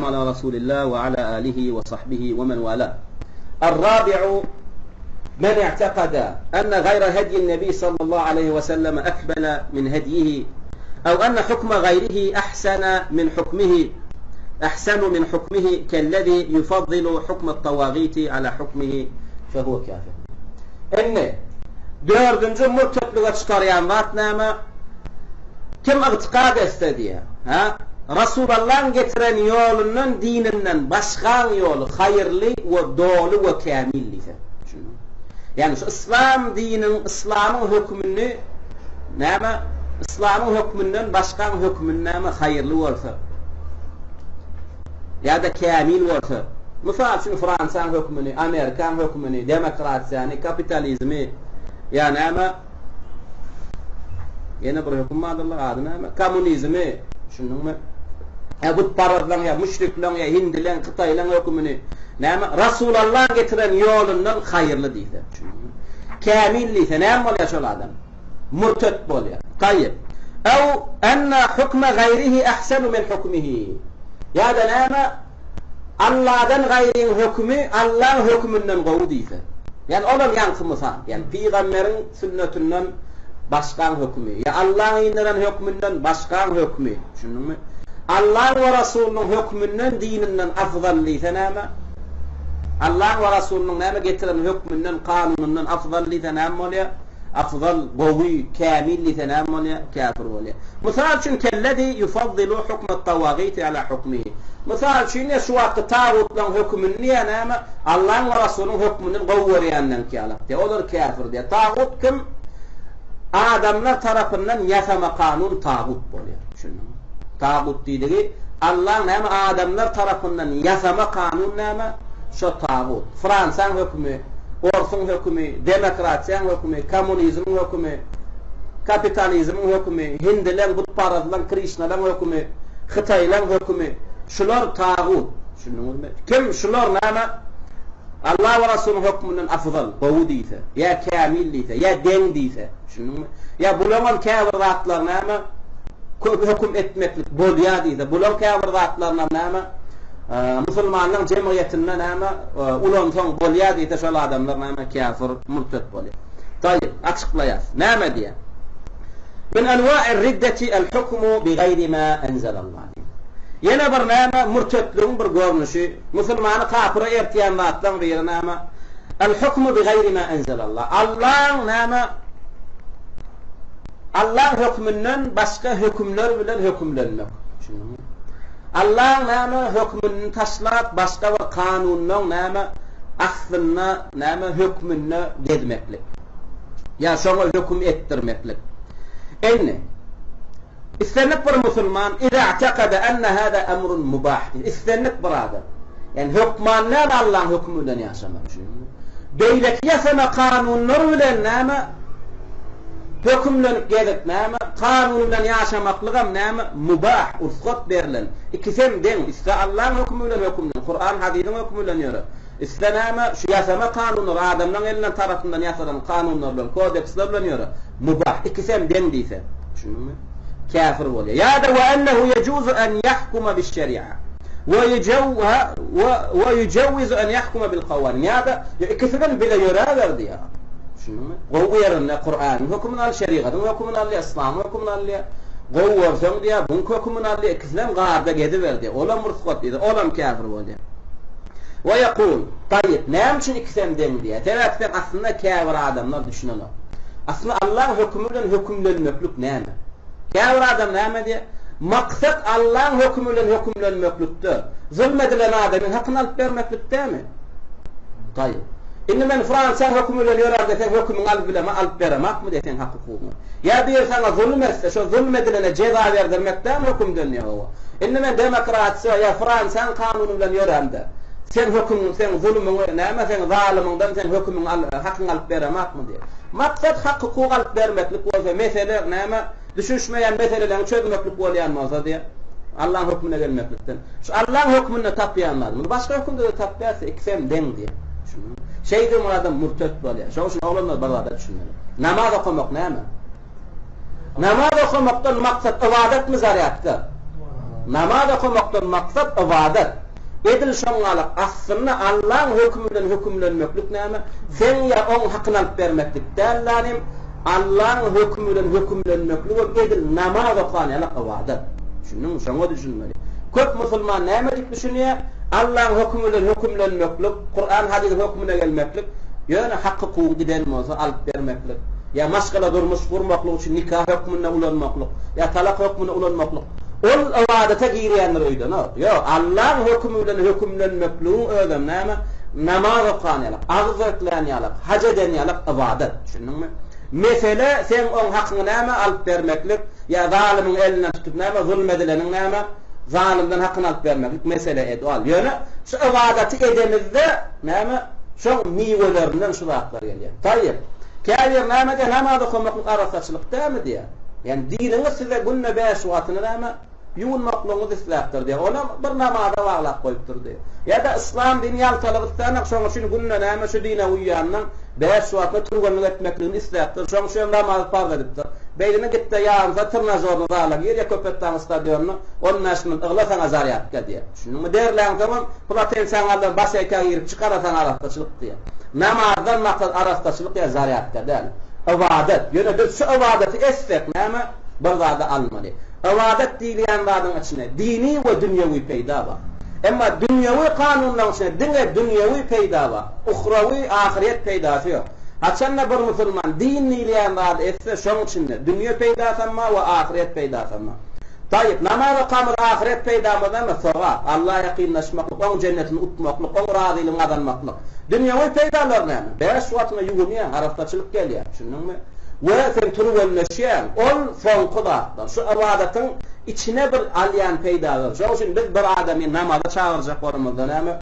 Ala Rasulillah we ala alihi we sahbihi we men wala. Ar-rabi'u men i'takada enne gaýra hedyin nebi sallallahu aleýhi we selleme ekmele min hedyihi ew enne hukme gaýrihi ahsene min hukmihi ahsenu min hukmihi kellezi yufaddilu hukmet tawagiti ala hukmihi fehuwe kafir. Indi dördünji murtetlige çykarýan zat näme? Kim ygtykad etse diýýär, hä? Rasulallaň getiren ýolundan, dininden başgaň ýoly haýyrly we doly we kämil diýse. Düşündiňmi? Ýagny şu yslam dininiň, yslamyň hökmüni näme? Yslamyň hökmünden başgaň hökmüni näme haýyrly bolsa ýa-da kämil bolsa. Mysal üçin Fransiýaň hökmüni, Amerikaň hökmüni, demokratiýany, kapitalizmi ýa näme? Ýene bir höküm bardyr, ady näme? Kommunizmi, düşündiňmi? Ýa butparazlaň, ýa müşrikleň, ýa hindileň, hytaýlaň hökümini näme? Rasulallaň getiren ýolundan haýyrly diýse, düşündiňmi? Kämil diýse, näme bolýar şol adam? Murtet bolýar. Taýyp. Ew enne hukme gaýrihi ahsanu min hukmihi. Ýa-da näme? Alladan gaýryň hökümi Allaň höküminden gowy diýse. Ýagny olam ýaňky mysal. Ýagny pygamberiň sünnetinden başgaň hökümi ýa Allaň inderen hökmünden başgaň hökmi. Düşündiňmi? Allaň we Rasulynyň hökmünden dininden afzal diýse näme? Allaň we Rasulynyň näme getiren hökmünden kanunyndan afzal diýse näme bolýar? Afzal, gowy, kämil diýse näme bolýar? Käfir bolýar. Mysal üçin, kellezi ýufaddilu hukmet tawagiti ala hukmihi. Mysal üçin, şu wagtky tagutlaryň hökümini diýýär näme? Allaň we Rasulyň hökmünden gowy görýänleňki ýalak diýýär. Olar käfir diýýär. Tagut kim? Adamlar tarapyndan ýasama kanun tagut bolýar. Düşündiňmi? Tagut diýdigi Allaň näme adamlar tarapyndan ýasama kanun näme? Şo tagut. Fransiýaň hökümi, orsuň hökümi, demokratiýaň hökümi, kommunizmiň hökümi, kapitalizmiň hökümi, hindileň, butparazlaň, krişnalaň hökümi, hytaýlaň hökümi, şular tagut. Düşündiňizmi? Kim şular näme? Allah we Rasulyň hökmünden afzal, gowy diýse, ýa kämil diýse, ýa deň diýse, düşündiňmi? Ýa bulaňam käbir zatlary näme? Köp höküm etmeklik bolýar diýse, bulaň käbir zatlarynam näme? Musulmanlaryň jemgyýetinde näme ulansaň bolýar diýse şol adamlar näme käfir, murtet bolýar. Taýyp, açyklaýas. Näme diýýär? Min enwa'ir riddeti el hukmu bi gaýri ma enzelallah. Ýene bir näme murtetligiň bir görnüşi, musulmany kapyra ertýän zatlaryň biri näme? El hukmu bi gaýri ma enzelallah. Allaň näme Allaň hökmünden başga hökümler bilen hökümlenmek. Düşündiňmi? Allaň näme hökmünini taşlap başga bir kanunyň näme astynda näme hökmünde gezmeklik. Ýa şoňa höküm etdirmeklik. Indi islendik bir musulman iza i'takada enne hada emrun mubah diýip islendik bir adam ýani hökman däl Allaň hökümi bilen ýaşamak üçin. Beýleki ýasama kanunlar bilen näme Hökümlenip gezip näme, kanun bilen ýaşamaklygam näme, mubah, rugsat berlen. Ikisem deň, isle Allaň hökümi bilen hökümlen, Kuran hadysyň hökümi bilen ýöre. Isle näme, şu ýasama kanunlar, adamlaň elinden tarapyndan ýasalan kanunlar bilen, kodeksler bilen ýöre. Mubah, ikisem deň diýse. Düşündiňmi? Käfir bolýar. Ýa-da we ennehu ýejuzu en ýahkuma biş-şeri'a. We we ýujewwizu en ýahkuma bil-kawanin. Ýa-da ikisiden bile ýöräber diýýär. Düşündiňmi? Gowy ýerinde Kuranyň hökümini al, şerigatyň hökümini al diýýär, yslamyň hökümini al diýýär. Gowy görseň diýýär, buň hökümini al diýýär, ikisinem garda geziber diýýär. Olam rugsat diýse, olam käfir bolýar. We ýekul, Taýyp, näme üçin ikisem deň diýýär? Sebäp sen aslynda käbir adamlar düşünenok. Aslynda Allaň hökümi bilen hökümlenmeklik näme? Käbir adam näme diýýär? Maksat Allaň hökümi bilen hökümlenmeklikde, zulm edilen adamyň hakyny alyp bermeklik dälmi? Taýyp. Indi men Fransiýaň hökümi bilen ýörämde seň hökümiňi alyp bilema, alyp beremakmy diýýär seň hak-hukugyňy. Ýa biri saňa zulum etse, şo zulum edilene jeza berdirmek dälmi hökümden diýýär hawa. Indi men demokratiýa ýa Fransiýaň kanuny bilen ýörämde, seň hökümiň, seň zulumyňy, näme seň zalymyňdan seň hökümiňi al, hakyňy alyp beremakmy diýýär. Maksat hak-hukuk alyp bermeklik bolsa, mesele näme, düşünişmeýän meseleleňi çözmeklik bolýan bolsa diýýär. Allaň hökmüne gelmeklikden. Şu Allaň hökmünde tapýan zady, muny başga hökümde-de tapýarsa, ikisem deň diýýär. Düşündiňmi? Şeýdibem ol adam mürtet bolýar. Şonuň üçin oglanlar bir zada düşünmeli. Namaz okamak näme? Namaz okamakdan maksat ybadatmy zarýadka? Namaz okamakdan maksat ybadat. Edil şoň ýaly aslynda Allaň hökümi bilen hökümlenmeklik näme? Seň ýa oň hakyny alyp bermeklik däl lanym, Allaň hökümi bilen hökümlenmekligem edil namaz okan ýaly ybadat. Düşündiňmi? Şoňa düşünmeli. Köp musulman näme diýip düşünýär? Allaň hökümi bilen hökümlenmeklik, Kuran hadysyň hökümine gelmeklik, ýöne hak-hukugyň giden bolsa alyp bermeklik, ýa maşgala durmuş gurmaklyk üçin nika hökmünde ulanmaklyk, ýa talak hökmünde ulanmaklyk, ol ybadata girýändir öýdenok. Ýok, Allaň hökümi bilen hökümlenmekligiň özem näme? Namaz okan ýalak, agyz beklän ýalak, haj eden ýalak ybadat. Düşündiňmi? Mesele seň oň hakyňy näme alyp bermeklik, ýa zalymyň elinden tutup näme zulum edileniň näme zalymdan hakyny alyp bermeklik mesele ed ol. Ýöne şu ybadaty edemizde näme şoň miwelerinden şu zatlar gelýär. Taýýyp. Käbir näme diýýär namaz okamaklyk arassaçylyk dälmi diýýär. Ýani diniňiz size günde bäş wagtyny näme Ýuwunmaklygyňyzy isläpdir diýýär. Onam bir namaza baglap goýupdyr diýýär. Ýa-da yslam dini ýaltalyk islänok, şonuň üçin günde näme şu dine uýýanyň bäş wagtda türgenlik etmekligini isläpdir. Şonuň üçin hem namazy parz edipdir. Beýlini gitde ýarym saat trnažorny zala gir ýa Köpetdagyň stadionyna on bäş minut ygla saňa zarýadka diýýär. Düşündiňmi? Derläňsoňam plotensaňy aldan baseýka girip çykara saňa arassaçylyk diýýär. Namazdan maksat arassaçylyk ýa zarýadka däl. Ybadat. Ýöne biz şu ybadaty etsek näme? Bir zady almaly. Ybadat diýilýän zadyň içinde dini we dünýewi peýda bar. Emma dünýewi kanunlaryň içinde diňe dünýewi peýda bar. Uhrawy, ahyrýet peýdasy ýok. Haçanda bir musulman din diýilýän zady etse, şoň içinde dünýe peýdasam bar we ahyrýet peýdasam bar. Taýyp, namaz okamyz ahyrýet peýdamyz näme? Sogap, Alla ýakynlaşmaklyk, Oň jennetini utmaklyk, Oň razylygyny gazanmaklyk. Dünýewi peýdalary näme? Bäş wagtyňa ýuwunýaň, arassaçylyk gelýär. Düşündiňmi? We sen türgenleşýäň. Ol soňky zatlar. Şu ybadatyň içine bir alýan peýdalary. Şonuň üçin biz bir adamy namaza çagyrjak bolanymyzda näme?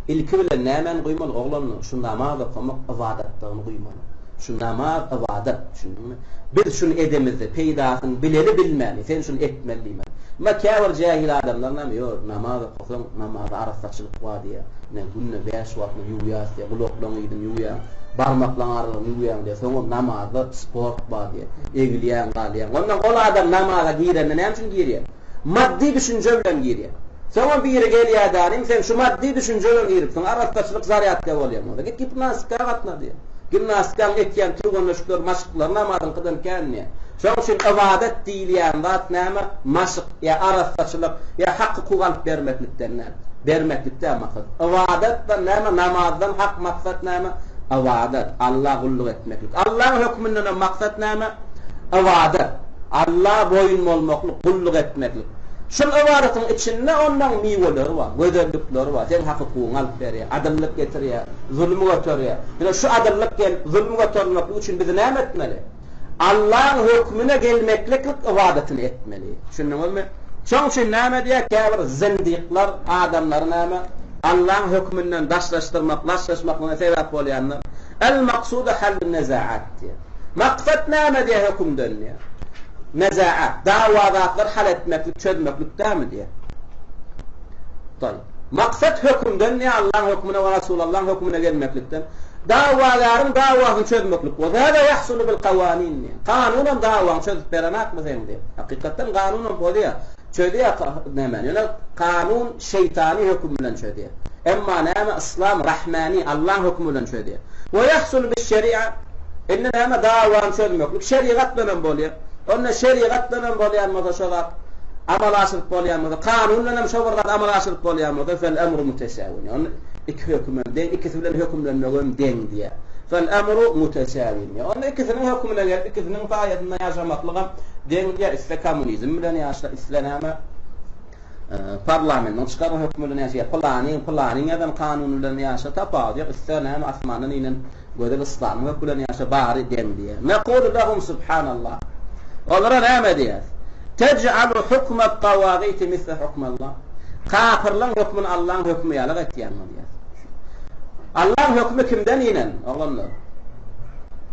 Ilki bilen nämäni guýmaly oglanlar? Şu namaz okamak ybadatdygyny guýmaly. Şu namaz ybadat. Düşündiňmi? Biz şuny edemizde peýdasyny bileli bilmäli, sen şuny etmeli diýmeli. Emma käbir jähil adamlar näme? Ýok, namaz okasaň, namazda arassaçylyk bar diýýär. Ine, günde bäş wagtyny ýuwýas diýýär, gulaklaryň yzyny ýuwýaň, barmaklaryň aralygyny ýuwýaň diýýär. Soňam namazda sport bar diýýär. Egilýäň, galýaň. Ondan ol adam namaza girende näme üçin girýär? Maddy düşünje bilen girýär. Soňam biri gelýär-de, inim, sen şu maddy düşünje bilen giripsiň, arassaçylyk zarýadka bolýan bolsa, git gimnastika gatna diýýär. Gimnastikaň etýän türgenleşikleri, maşyklary namazyňkydan kän diýýär. Şonuň üçin ybadat diýilýän zat näme? Maşyk ýa arassaçylyk ýa hak-hukuk alyp bermeklikden däl. Bermeklik däl maksat. Ybadatdan näme? Namazdan hak maksat näme? Ybadat, Alla gulluk etmeklik. Allaň hökmündenem maksat näme? Ybadat, Alla boýun bolmaklyk, gulluk etmeklik. Şul ybadatyň içinde ondan miweleri bar, gözellikleri bar. Seň hak-hukugyňy alyp berýär, adyllyk getirýär, zulmy göterýär. Ine şu adyllyk gelip, zulmy göterilmeklik üçin biz näme etmeli? Allaň hökmüne gelmekliklik ybadatyny etmeli. Düşündiňizmi? Şoň üçin näme diýýär, käbir zindikler adamlary näme, Allaň hökmünden daşlaşdyrmak, daşlaşmaklygyna sebäp bolýanlar, El-maksudu hallun nezaat diýýär. Maksat näme diýýär hökümden diýýär. Nezaat, dawa zatlary hal etmeklik, çözmeklik dälmi diýýär. Taýyp. Maksat hökümden diýýär, Allaň hökmüne we Rasulallaň hökmüne gelmeklikden. Dawagäriň dawasyny çözmeklik bolsa, Hada ýahsulu bil kawanin diýýär. Kanunam dawaňy çözüp berenakmy seň diýýär. Hakykatdan kanunam bozýar. Çözýär nämäni. Ýöne kanun şeýtany höküm bilen çözýär. Emma näme yslam rahmani, Allaň hökümi bilen çözýär. We ýahsulu bis şeria. Indi näme dawany çözmeklik şerigat bilenem bolýar. Onda şerigat bilenem bolýan bolsa şo zat amala aşyryp bolýan bolsa, kanun bilenem şo bir zat amala aşyryp bolýan bolsa, fel emru mutesawin. Onda iki höküm hem deň, ikisi bilen hökümlenmegem deň diýýär. Fel emru mutesawin diýýär. Onda ikisiniň hökümine gelip, ikisiniň saýasynda ýaşamaklygam deň diýýär. Isle kommunizm bilen ýaşla, isle näme parlamentiň çykaran hökümi bilen ýaşa, pylanyň, pylanyň ýazan kanuny bilen ýaşa, tapawudy ýok. Isle näme asmandan inen Gözel yslamyň hökümi bilen ýaşa, bary deň diýýär. Nekulu lehum subhanallah. Olara näme diýýäs? Tej'alu hukmet tawagiti misle hukmallah. Kapyrlaň hökmüni Allaň hökümi ýalyk etýäňmi diýýär. Allaň hökümi kimden inen, oglanlar?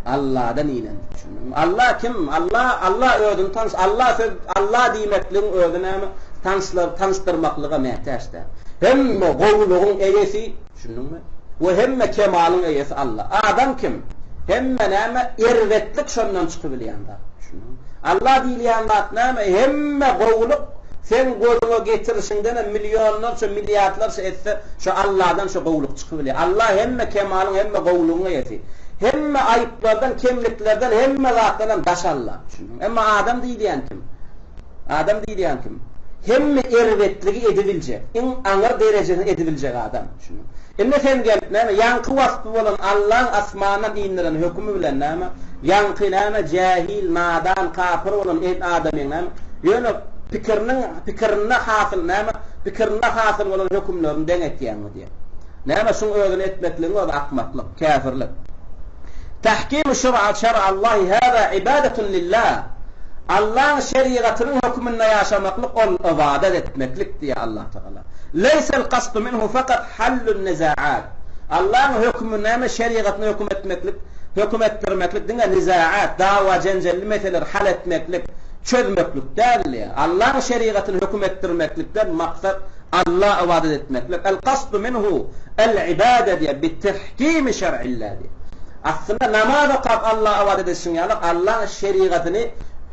Alladan inen. Düşündiňmi? Allah kim? Allah, Allah özüni tanyş, Allah söz, Allah diýmekligiň özi näme? Tanyşlar, tanyşdyrmaklyga mätäç däl. Hemme gowulygyň eýesi, düşündiňmi? We hemme kemalyň eýesi Allah. Adam kim? Hemme näme? Erbetlik şondan çykybilýän zat. Düşündiňmi? Allah diýilýän zat näme? Hemme gowulyk. Seň gözüňe getirişiňdenem millionlarça, milliardlarça esse şo Alladan şo gowulyk çykybilýär. Allah hemme kemalyň, hemme gowulygyň eýesi. Hemme aýyplardan, kemliklerden, hemme zatdanam daş Allah. Düşündiňmi? Emma adam diýilýän kim? Adam diýilýän kim? Hemme erbetligi edibiljek, iň aňyr derejesini edibiljek adam. Düşündiňmi? Indi sen gelip näme, ýaňky waspy bolan Allaň asmandan indiren hökümi bilen näme, ýaňky näme, jähil, nadan, kapyr bolan el adamyň näme, ýöne pikiriniň, pikirinde hasyl näme, pikirinde hasyl bolan hökümlerini deň etýäňmi diýýär. Näme şuň özüni etmekligiň özi akmaklyk, käfirlik. Tahkimu şer'a şer'allahi hâzâ ibadatun lillah. Allaň şerigatynyň höküminde ýaşamaklyk ol ybadat etmeklik diýýär Allah Tagala. Leýsel kasdu minhu fakat hallun nizaat. Allaň hökümi näme şerigatyna höküm etmeklik, höküm etdirmeklik diňe nizaat, dawa-jenjelli meseleleri hal etmeklik, çözmeklik däl diýýär. Allaň şerigatyny höküm etdirmeklikden maksat Alla ybadat etmeklik. El kasdu minhu el ibade diýýär, bi tehkimi şer'illah diýýär. Aslynda namaz okap Alla ybadat edişiň ýaly Allaň şerigatyny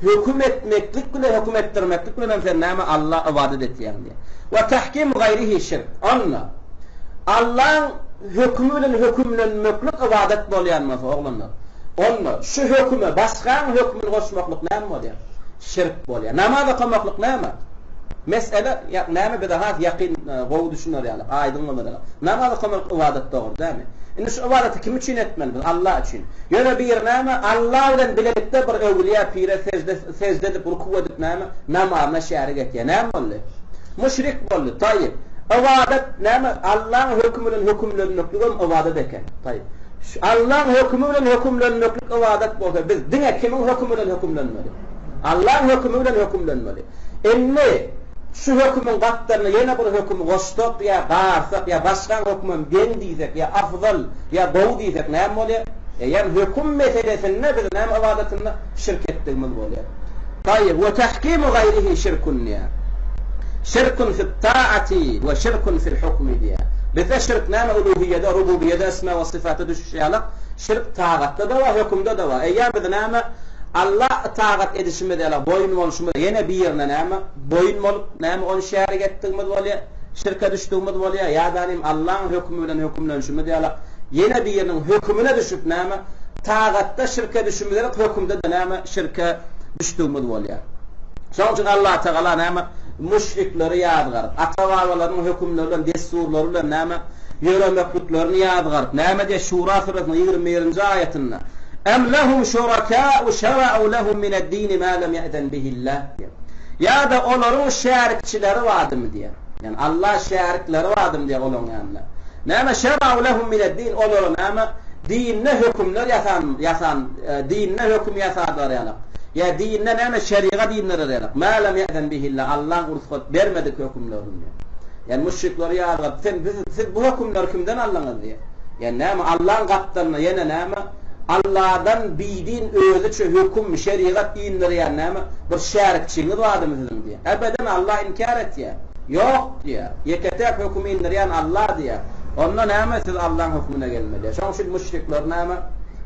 höküm etmeklik bilen höküm etdirmeklik bilen hem sen näme Alla ybadat etýäň diýýär. We tahkimu gaýrihi şirk. Onda Allaň hökümi bilen hökümlenmeklik ybadat bolýan bolsa oglanlar. Onda şu höküme başgaň hökmüni goşmaklyk näme bolýar? Şirk bolýar. Namaz okamaklyk näme? Mesele ýa näme bize has ýakyn gowy düşüner ýaly, aýdyň bolar ýaly. Namaz okamak ybadat dogry dälmi? Indi şu ybadaty kim üçin etmeli biz? Allah üçin. Ýöne biri näme Allah bilen bilelikde bir öwülýä pire sejde sejde edip ruku edip näme namazyna şärik etýär. Näme boldy? Müşrik boldy. Taýyp. Ybadat näme Allaň hökümi bilen hökümlenmekligem ybadat eken. Taýyp. Allaň hökümi bilen hökümlenmeklik ybadat bolsa biz diňe kimiň hökümi bilen hökümlenmeli? Allaň hökümi bilen hökümlenmeli. Indi şu hökümiň gapdalyna ýene bir hökümi goşsak ýa garsak ýa başgaň hökümem deň diýsek ýa afzal ýa gowy diýsek näme bolýar? Eýýäm höküm meselesinde biz näme ybadatynda şirk etdigimiz bolýar. Taýyp, we tahkimu gaýrihi şirkun diýýär. Şirkun fit taati we şirkun fil hukmi diýýär. Bizde şirk näme uluhiýede, rububiýede, esma we syfata düşüşi ýaly şirk tagatda-da bar, hökümde-de bar. Eýýäm biz näme Alla ytagat edişimiz ýaly, boýun bolşumyz, ýene birine näme, boýun bolup, näme ony şärik etdigimiz bolýar, şirke düşdügimiz bolýar, ýa-da nim Allaň hökümi bilen hökümlenişimiz ýaly, ýene biriniň hökümine düşüp, näme, tagatda şirke düşümizde hökümde-de näme, şirke düşdügimiz bolýar. Şonuň üçin Allatagala näme, müşrikleri ýazgaryp, ata-babalarynyň hökümleri bilen, dessurlary bilen näme, ýöremekliklerini ýazgaryp, näme diýýär Şura süresiniň 21-nji aýatynda, Em lehum şurakâ'u şera'u lehum mined-dini mâ lem ye'zen bihillah diýýär. Ýa-da olaryň şärikçileri bardymy diýýär. Ýagny Allah şärikleri bardymy diýýär olaryň ýanynda. Näme şera'u lehum mined-din olara näme dinde hökümler ýasan ýasan dinde höküm ýasadylar ýaly. Ýa dinde näme şerigat indirer ýaly. Mâ lem ye'zen bihillah Allaň rugsat bermedik hökümlerini diýýär. Ýagny müşrikleri ýazgaryp sen biz siz bu hökümleri kimden aldyňyz diýýär. Ýa näme Allaň gapdalynda ýene näme Alladan bidin özüçe höküm, şerigat indirýän näme bir şärikçiňiz bardymy siziň diýýär. Ebeden Alla inkär etýär. Ýok diýýär. Ýeke-täk hökümi indirýän Alla diýýär. Onda näme siz Allaň hökmüne gelmeli. Şoň üçin müşrikleri näme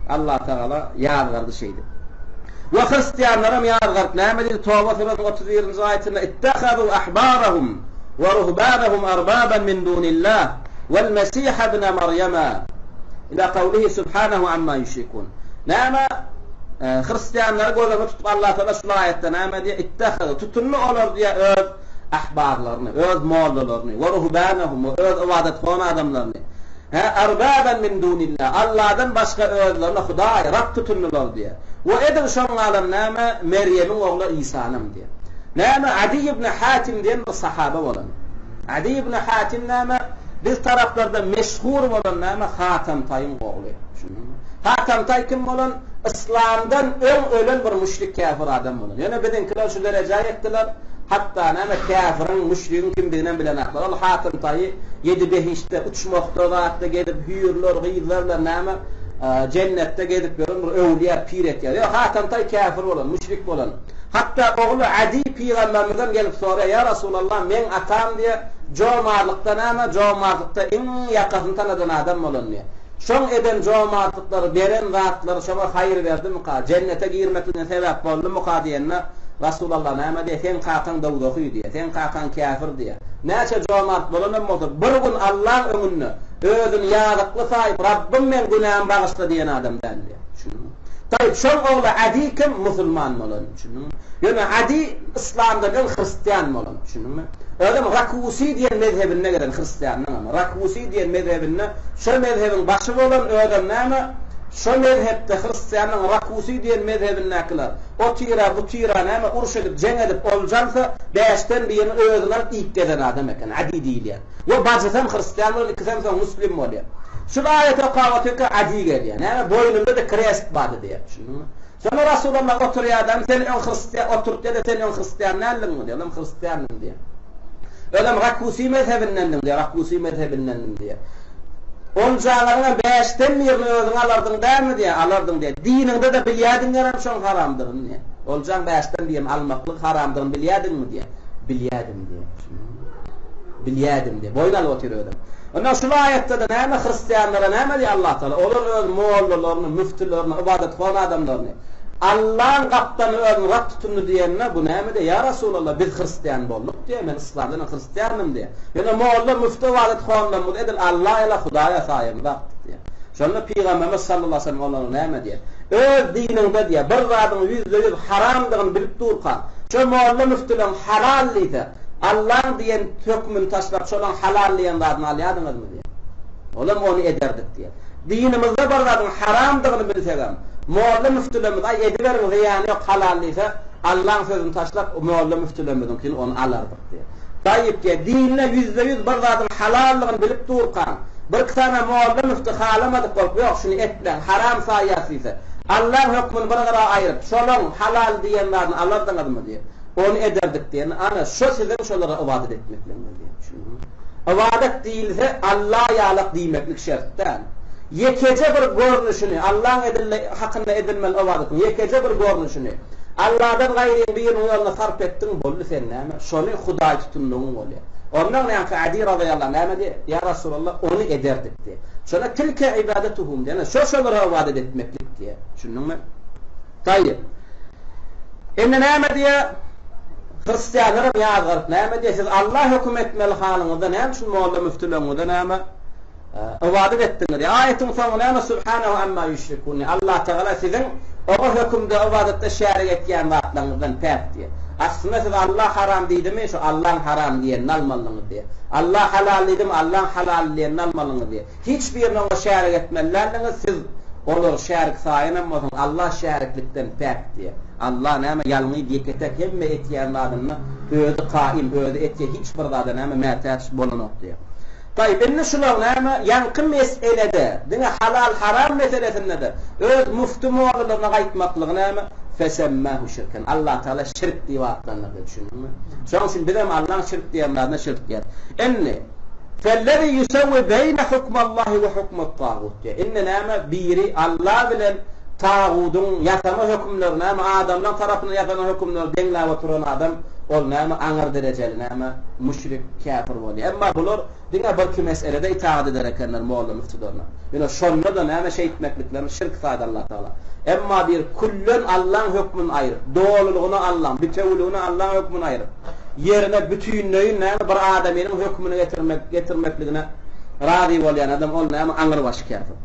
Allatagala ýazgardy şeýdip. We hristianlaram ýazgaryp näme diýdi Toba süresiniň 31-nji aýatynda Ittehadu ahbarahum we ruhbanahum arbaban min dunillah Wal Mesiha ibne Marýama ila kawlihi subhanehu amma ýüşrikun. Näme? Hristianlary göz öňünde tutup Allah Taala şul aýatda näme diýýär? Ittehadu tutundy olar diýýär öz ahbarlaryny, öz mollalaryny, we ruhbanahum we öz ybadathon adamlaryny. Hä, arbaban min dunillah. Allahdan başga özlerine Hudaý, Rab tutundylar diýýär. We edil şoň galan näme? Merýemiň ogly Isanam diýýär. Näme? Adi ibn Hatim diýen bir sahaba bolan. Adi ibn Hatim näme? Biz taraplarda meşhur bolan näme? Hatam Taýyň ogly. Düşündiňmi? Hatam Taý kim bolan? Yslamdan öň ölen bir müşrik käfir adam bolan. Ýöne biziňkiler şu derejä ýetdiler. Hatda näme käfiriň, müşrigiň kimdiginem bilenaklar. Ol Hatam Taýy ýedi behiştde, uçmakda zatda gezip, hüýrler, gyzlar bilen näme jennetde gezip ýören bir öwlüýä pir etýär. Ýok, Hatam Taý käfir bolan, müşrik bolan. Hatda ogly Adi pygambermizden gelip soraýar, Ýa Resulallah, meň atam diýýär, jomartlykda näme, jomartlykda iň ýakasyny tanadan adam bolan diýýär. Şoň eden jomartlyklary, beren zatlary şoňa haýyr berdimika, jennete girmekligine sebäp boldumyka diýende, Rasulallah näme diýýär, Seň kakaň dowzahy diýýär, seň kakaň käfir diýýär. Näçe jomart bolanam bolsa, bir gün Allaň öňünde özüni ýazykly saýyp, Rabbym meň günämi bagyşla diýen adam däl diýýär. Düşündiňmi? Taýyp, şoň ogly Adi kim? Musulman bolan. Düşündiňmi? Ýöne Adi yslamdan öň hristian bolan. Düşündiňmi? Özem Rakusi diýen mezhebinde gelen hristianlaň. Rakusi diýen mezhebinde şo mezhebiň başy bolan, özem näme? Şo mezhepde hristianlaň Rakusi diýen mezhebindäkiler o tira, bu tira näme uruş edip, jeň edip olja alsa, bäşden birini özüni alyp iýip gezen adam eken, Adi diýilýän. We bajysam hristian bolan, ikisem soň muslim bolýar. Şul aýaty okap otyrka Adi gelýär. Näme, boýnunda-da krest bardy diýýär. Düşündiňmi? Şonda Rasulallah oturýar-da, sen öň hristian, oturtýar-da, sen öň hristian däldiňmi diýýär. Olam hristiandym diýýär. Özem Rakusi mezhebindendiň diýýär, Rakusi mezhebindendim diýýär. Oljalaryňam bäşden birini özüň alardyň dälmi diýýär, alardyň diýýär. Diniňde-de bilýärdiň gerem şoň haramdygyny diýýär. Oljaň bäşden birini almaklyk haramdygyny bilýärdiňmi diýýär. Bilýärdim diýýär. Bilýärdim diýýär. Boýun alyp otyr özem. Onda şul aýatda-da näme hristianlara näme diýýär Allah Taala? Olar öz mollalaryny, müftülerini, ybadathon adamlaryny Allaň gapdalyny özüni Rab tutundy diýende, bu näme diýýär? Ýa Rasulallah, biz hristian bolduk diýýär, men yslamdan öň hristiandym diýýär. Ýöne molla, müfti ybadathonlarymyzy edil Alla ýa Hudaýa saýamyzakdyk diýýär. Şonda Pygamberimiz sallallahu aleýhi we sellem olara näme diýýär? Öz diniňde diýýär, bir zadyň 100% haramdygyny bilip durkaň, şo molla-müftüleň halal diýse, Allaň diýen hökmüni taşlap, şolaň halal diýen zadyny alýardyňyzmy diýýär. Olam ony ederdik diýýär. Dinimizde bir zadyň haramdygyny bilsegem, molla-müftülerimiz aý ediberiň zyýany ýok halal diýse, Allaň sözüni taşlap molla-müftülerimiziňkini ony alardyk diýýär. Taýyp diýýär, dinde 100% bir zadyň halaldygyny bilip durkaň, birki sany molla-müfti halamadyk bolup, ýok şuny etmäň, haram saýýas diýse, Allaň hökmüni bir gyra aýryp, şolaň halal diýen zadyny alardyňyzmy diýýär. Ony ederdik diýen, ana, şo siziň şolara ybadat etmekligiňiz diýen. Düşündiňmi? Ybadat diýilse, Alla ýalak diýmeklik şert däl. Ýekeje bir görnüşini, Allaň edilme, hakynda edilmeli ybadatyň ýekeje bir görnüşini Alladan gaýryň biriniň ýolunda sarp etdiň, boldy sen näme? Şony Hudaý tutundygyň bolýar. Ondan näňki Adi razyýallahu anh näme diýýär? Ýa Rasulallah, ony ederdik diýýär. Şonda tilke ibadatuhum diýýär. Şo şolara ybadat etmeklik diýýär. Düşündiňmi? Taýyp. Indi näme diýýär? Hristianlaram ýazgaryp näme diýýär? Siz Alla höküm etmeli halyňyzda näme üçin molla müftüleriňize näme ybadat etdiňiz? Diýýär. Aýatyň soňy näme? Subhanehu amma ýüşrikun. Allah Tagala siziň oňa hökümde, ybadatda şärik etýän zatlaryňyzdan päk diýýär. Aslynda siz Alla haram diýdimi, şo Allaň haram diýenini almalydyňyz diýýär. Alla halal diýdimi, Allaň halal diýenini almalydyňyz diýýär. Hiç birini oňa şärik etmeli däldiňiz, siz olary şärik saýanam bolsaňyz, Allah şäriklikden päk diýýär. Allah näme ýalňyz ýeke-täk hemme etýän zadynda özi kaim, özi etýär, hiç bir zada näme mätäç bolanok diýýär. Taýyp, indi şular näme ýaňky meselede, diňe halal-haram meselesinde-de öz müfti mollalaryna gaýtmaklygy näme? Fesemmahu şirken. Allah Tagala şirk diýip atlandyrdy, düşündiňmi? Şonuň üçin bizem Allaň şirk diýen zadyna şirk diýýäris. Indi Fellezî ýusewwi beýne hukmallahi we hukmat tagut diýýär. Indi näme biri Alla bilen tagudyň ýasama hökümleri näme adamlaň tarapyndan ýasalan hökümleri deňläp oturan adam ol näme aňyr derejeli näme müşrik käfir bolýar. Emma bular diňe birki meselede itagat eder ekenler molla müftülerine. Ýöne şonda-da näme şeýtmekliklerini şirk saýdy Allah Tagala. Emma bir küllen Allaň hökmüni aýryp, dolulygyna Allaň, bitewüligine Allaň hökmüni aýryp, ýerine bütinleýin näme bir adamynyň hökmüni getirmek getirmekligine razy bolýan adam ol näme aňrybaşy käfir.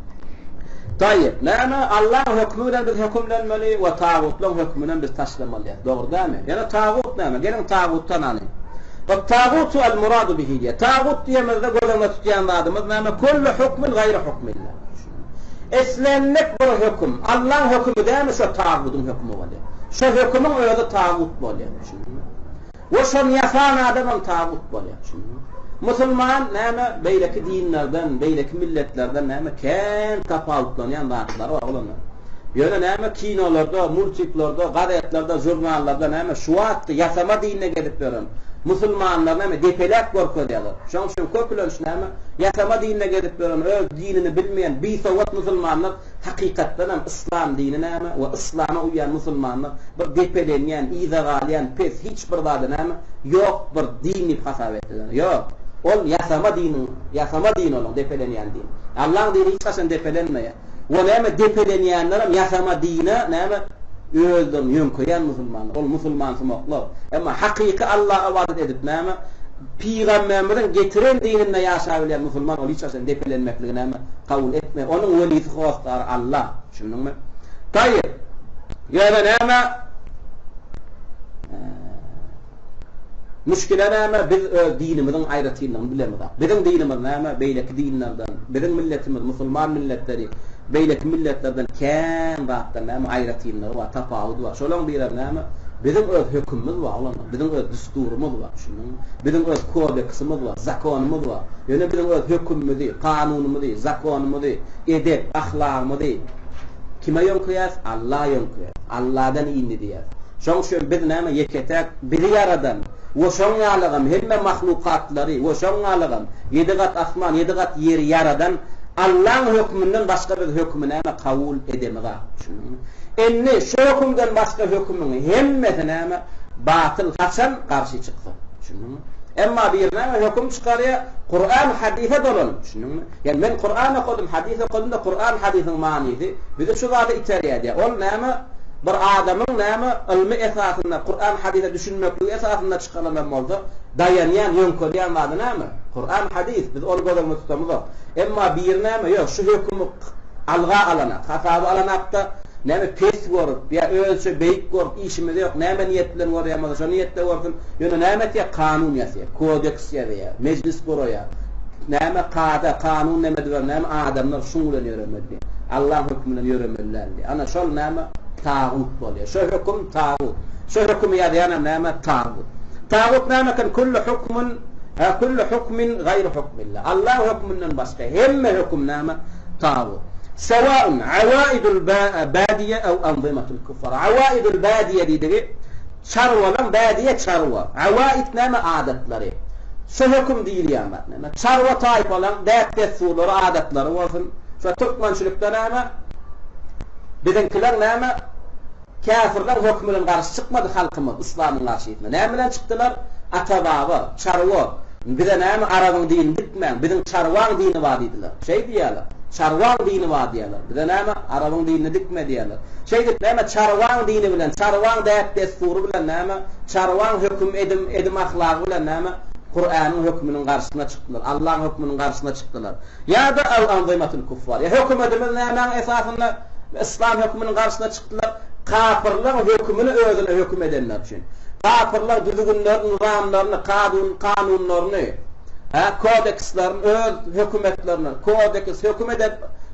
Taýyp, näme Allaň hökmi bilen biz hökümlenmeli we tagutlaryň hökmünem biz taşlamaly. Dogry dälmi? Ýöne tagut näme? Geliň tagut tanalyň. At tagutu al muradu bihi diýýär. Tagut diýemizde göz öňünde tutýan zadymyz näme? Kullu hukmin gaýry hukmillah. Islendik bir höküm Allaň hökümi dälmi şo tagudyň hökümi bolýar. Şo hökümiň özi tagut bolýar. We şony ýasan adamam tagut bolýar. Düşündiňmi? Musulman näme beýleki dinlerden, beýleki milletlerden näme kän tapawutlanýan zatlary bar oglanlar. Ýöne näme kinolarda, multiklerde, gazetlerde, žurnallarda näme şu wagtky ýasama dinde gezip ýören musulmanlary näme depeläp görkezýärler. Şonuň üçin köplenç näme ýasama dinde gezip ýören, öz dinini bilmeýän bisowat musulmanlar Hakykatdan hem yslam dini näme we yslama uýýan musulmanlar bir depelenýän, yza galýan, pes, hiç bir zady näme, ýok bir din diýip hasap etdiler. Ýok. Ol ýasama diniň, ýasama din olaň depelenýän din. Allaň dini hiç haçan depelenmeýär. We näme depelenýänlerem ýasama dine näme. Özlerini ýöňkeýän musulmanlar. Ol musulmansumaklar. Emma hakyky Allaha ybadat edip näme? Pygamberimiziň getiren dininde ýaşabilýän musulman ol hiç haçan depelenmekligi näme? Kabul etmeýär. Onuň welisi hossary Allah. Düşündiňmi? Taýyp. Ýöne näme? Müşkile näme? Biz öz dinimiziň aýratynlygyny bilemizok. Biziň dinimiz näme? Beýleki dinlerden, biziň milletimiz, musulman milletleri beýleki milletlerden kän zatdan näme aýratynlygy bar, tapawudy bar. Şolaň birem näme? Biziň öz hökümimiz bar, oglanlar. Biziň öz düsturymyz bar, düşündiňmi? Biziň öz kodeksimiz bar, zakonymyz bar. Ýöne biziň öz hökümimizi, kanunymyzy, zakonymyzy, edep, ahlagymyzy kime ýöňkeýäs? Alla ýöňkeýäs. Alladan indi diýýäs. Şoň üçin biz näme ýeke-täk bizi ýaradan we şoň ýalygam hemme mahlukatlary we şoň ýalygam ýedi gat asman, ýedi gat ýeri ýaradan Allaň höküminden başga biz hökümi näme kabul edemizak. Düşündiňmi? Indi şu hökümden başga hökümiň hemmesi näme batyl haçan garşy çyksa. Düşündiňmi? Emma biri näme höküm çykarýar Kuran hadysa dolanyp. Düşündiňmi? Ýani men Kuran okadym, hadys okadym-da Kuran hadysyň manysy bizi şu zada iterýär diýýär. Ol näme bir adamyň näme ylmy esasynda Kuran hadysa düşünmekligi esasynda çykaranam bolsa daýanýan, ýöňkelýän zady näme? Kuran hadys. Biz ony göz öňünde tutamyzok. Emma biri näme ýok şu hökümi alga alanak, hasaba alanakda näme pes görüp ýa özüçe beýik görüp işimiz ýok. Näme niýet bilen görýän bolsa şo niýetde görsün. Ýöne näme etýär? Kanun ýazýar, kodeks ýazýar, mejlis guraýar. Näme kada, kanun näme diýer, näme adamlar şuň bilen ýöremeli diýer. Allaň hökümi bilen ýöremeli däl diýer. Ana şol näme tagut bolýar. Şo höküm tagut. Şo hökümi ýazýanam näme tagut. Tagut näme eken? Kullu hukmun, kullu hukmin gaýru hukmillah. Allaň höküminden başga hemme höküm näme? Tagut. Sewaun awaidul badiýe ew anzimatul kuffar. Awaidul badiýe diýdigi Çarwalaň bädiýe çarwa, awaid näme adatlary. Şu höküm diýilýän zat näme? Çarwa taýpalaň däp-dessurlary, adatlary bolsun. Şu türkmençilikde näme? Biziňkiler näme? Käfirleň hökümi bilen garşy çykmady halkymyz yslamyň garşysyna. Näme bilen çykdylar? Ata-baba, çarwa, bize näme arabyň dinini dikmäň, biziň çarwaň dini bar diýdiler. Şeý diýýärler. Çarwaň dini bar diýýärler. Bize näme arabyň dinini dikme diýýärler. Şeýdip näme çarwaň dini bilen, çarwaň däp-dessury bilen näme, çarwaň höküm edim, edim ahlagy bilen näme Kuranyň höküminiň garşysyna çykdylar, Allaň höküminiň garşysyna çykdylar. Ýa-da ew anzimatul kuffar. Ýa hökümetimiz nämäň esasynda yslam höküminiň garşysyna çykdylar? Kapyrlaň hökümini özüne höküm edenler üçin. Kapyrlaň düzgünlerini, nyzamlaryny, kadun, kanunlaryny, hä, kodekslerini öz hökümetlerine, kodeks, höküm eden,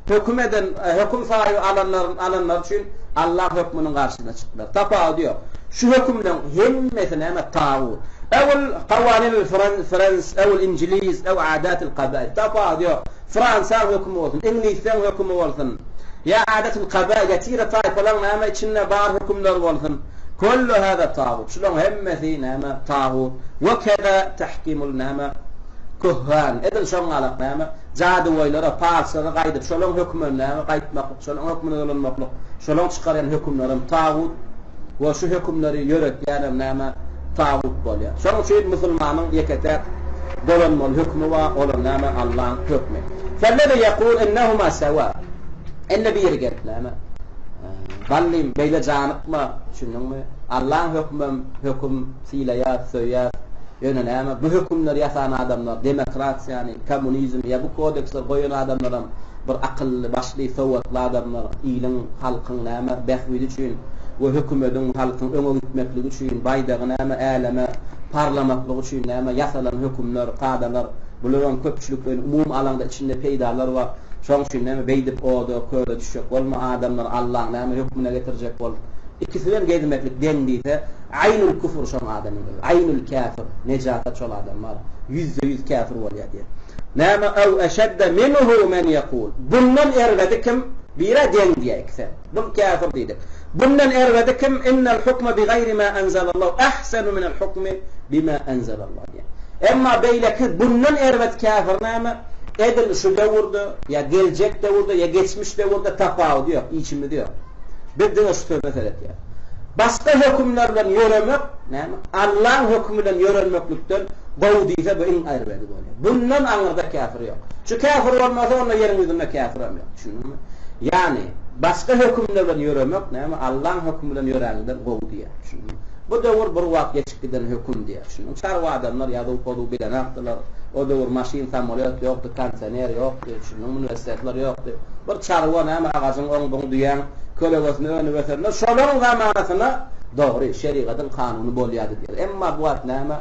höküm eden, höküm saýy alanlaryň, alanlary üçin Allah hökmüniň garşysyna çykdylar. Tapawudy ýok. Şu hökümleň hemmesi näme? Tagut. Ewel kawaninil frens, ewel injiliz, ew adatil kabail. Tapawudy ýok. Fransaň hökümi bolsun, iňlisleň hökümi bolsun, ýa adatil kabail, ýa tire-taýpalaň näme içinde bar hökümler bolsun. Kullu hada tagut. Şulaň hemmesi näme? Tagut. We keza tahkimul näme? Kuhhan. Edil şoň galak näme? Jadygoýlara, palçylara gaýdyp, şolaň hökümine näme? Gaýtmaklyk, şolaň hökmüne dolanmaklyk, şolaň çykarýan hökümlerem tagut we şu hökümleri ýöretýänem näme? Tagut bolýar. Şonuň üçin musulmanyň ýeke-täk dolanmaly hökümi bar, olam näme? Allaň hökmi. Fellezi ýekul innehuma sewa. Indi biri gelip näme? Ballym, beýle janykma, düşündiňmi? Allaň hökümem höküm, sylaýas, söýýäs. Ýöne näme, bu hökümleri ýasan adamlar, demokratiýany, kommunizmi ýa bu kodeksleri goýan adamlaram bir akylly, başly, sowatly adamlar, iliň, halkyň näme, bähbidi üçin we hökümediň, halkyň öňe gitmekligi üçin, baýdagy näme, äleme parlamaklygy üçin näme, ýasalan hökümler, kadalar, bularam köpçülikleýin, umumy alaňda içinde peýdalar bar. Şoň üçin näme beýdip oda, köle düşjek bolma, adamlary Allaň näme hökmüne getirjek bol. Ikisi bilen gezmeklik deň diýse, aýnul küfür şoň adamyň özi. Aýnul käfir, nejasat şol adam bar. Ýüzde ýüz käfir bolýar diýýär. Näme ew eşedde minhu men ýekul. Bundan erbedi kim? Bire deň diýýär ikisem. Bul käfir diýdik. Bundan erbedi kim? Innel hukme bi gaýri ma enzelallahu ahsenu minel hukmi bima enzelallah diýýär. Emma beýleki bundan erbet käfir näme? Edil şu döwürde, ýa geljek döwürde, ýa geçmiş döwürde tapawudy ýok, işimiz ýok. Biz diňe şu söze seretýäris. Başga hökümler bilen ýöremek, näme? Allaň hökümi bilen ýörenmeklikden gowy diýse, bu iň erbedi bolýar. Bundan aňyrda käfir ýok. Şu käfir bolmasa, onda ýeriň ýüzünde käfirem ýok. Düşündiňmi? Ýagny. Başga hökümler bilen ýöremek näme Allaň hökümi bilen ýöräniňden gowy diýýär. Düşündiňmi? Bu döwür bir wagt geçip giden höküm diýýär. Düşündiňmi? Çarwa adamlar ýazuw-pozuw bilenakdylar. O döwür maşyn, samolýot ýokdy, kondisioner ýokdy. Düşündiňmi? Uniwersitetler ýokdy. Bir çarwa näme agajyň oň-buň düýäň kölegesinde önüp ösenler şolaryň zamanasyna dogry şerigatyň kanuny bolýardy diýýär. Emma bu wagt näme?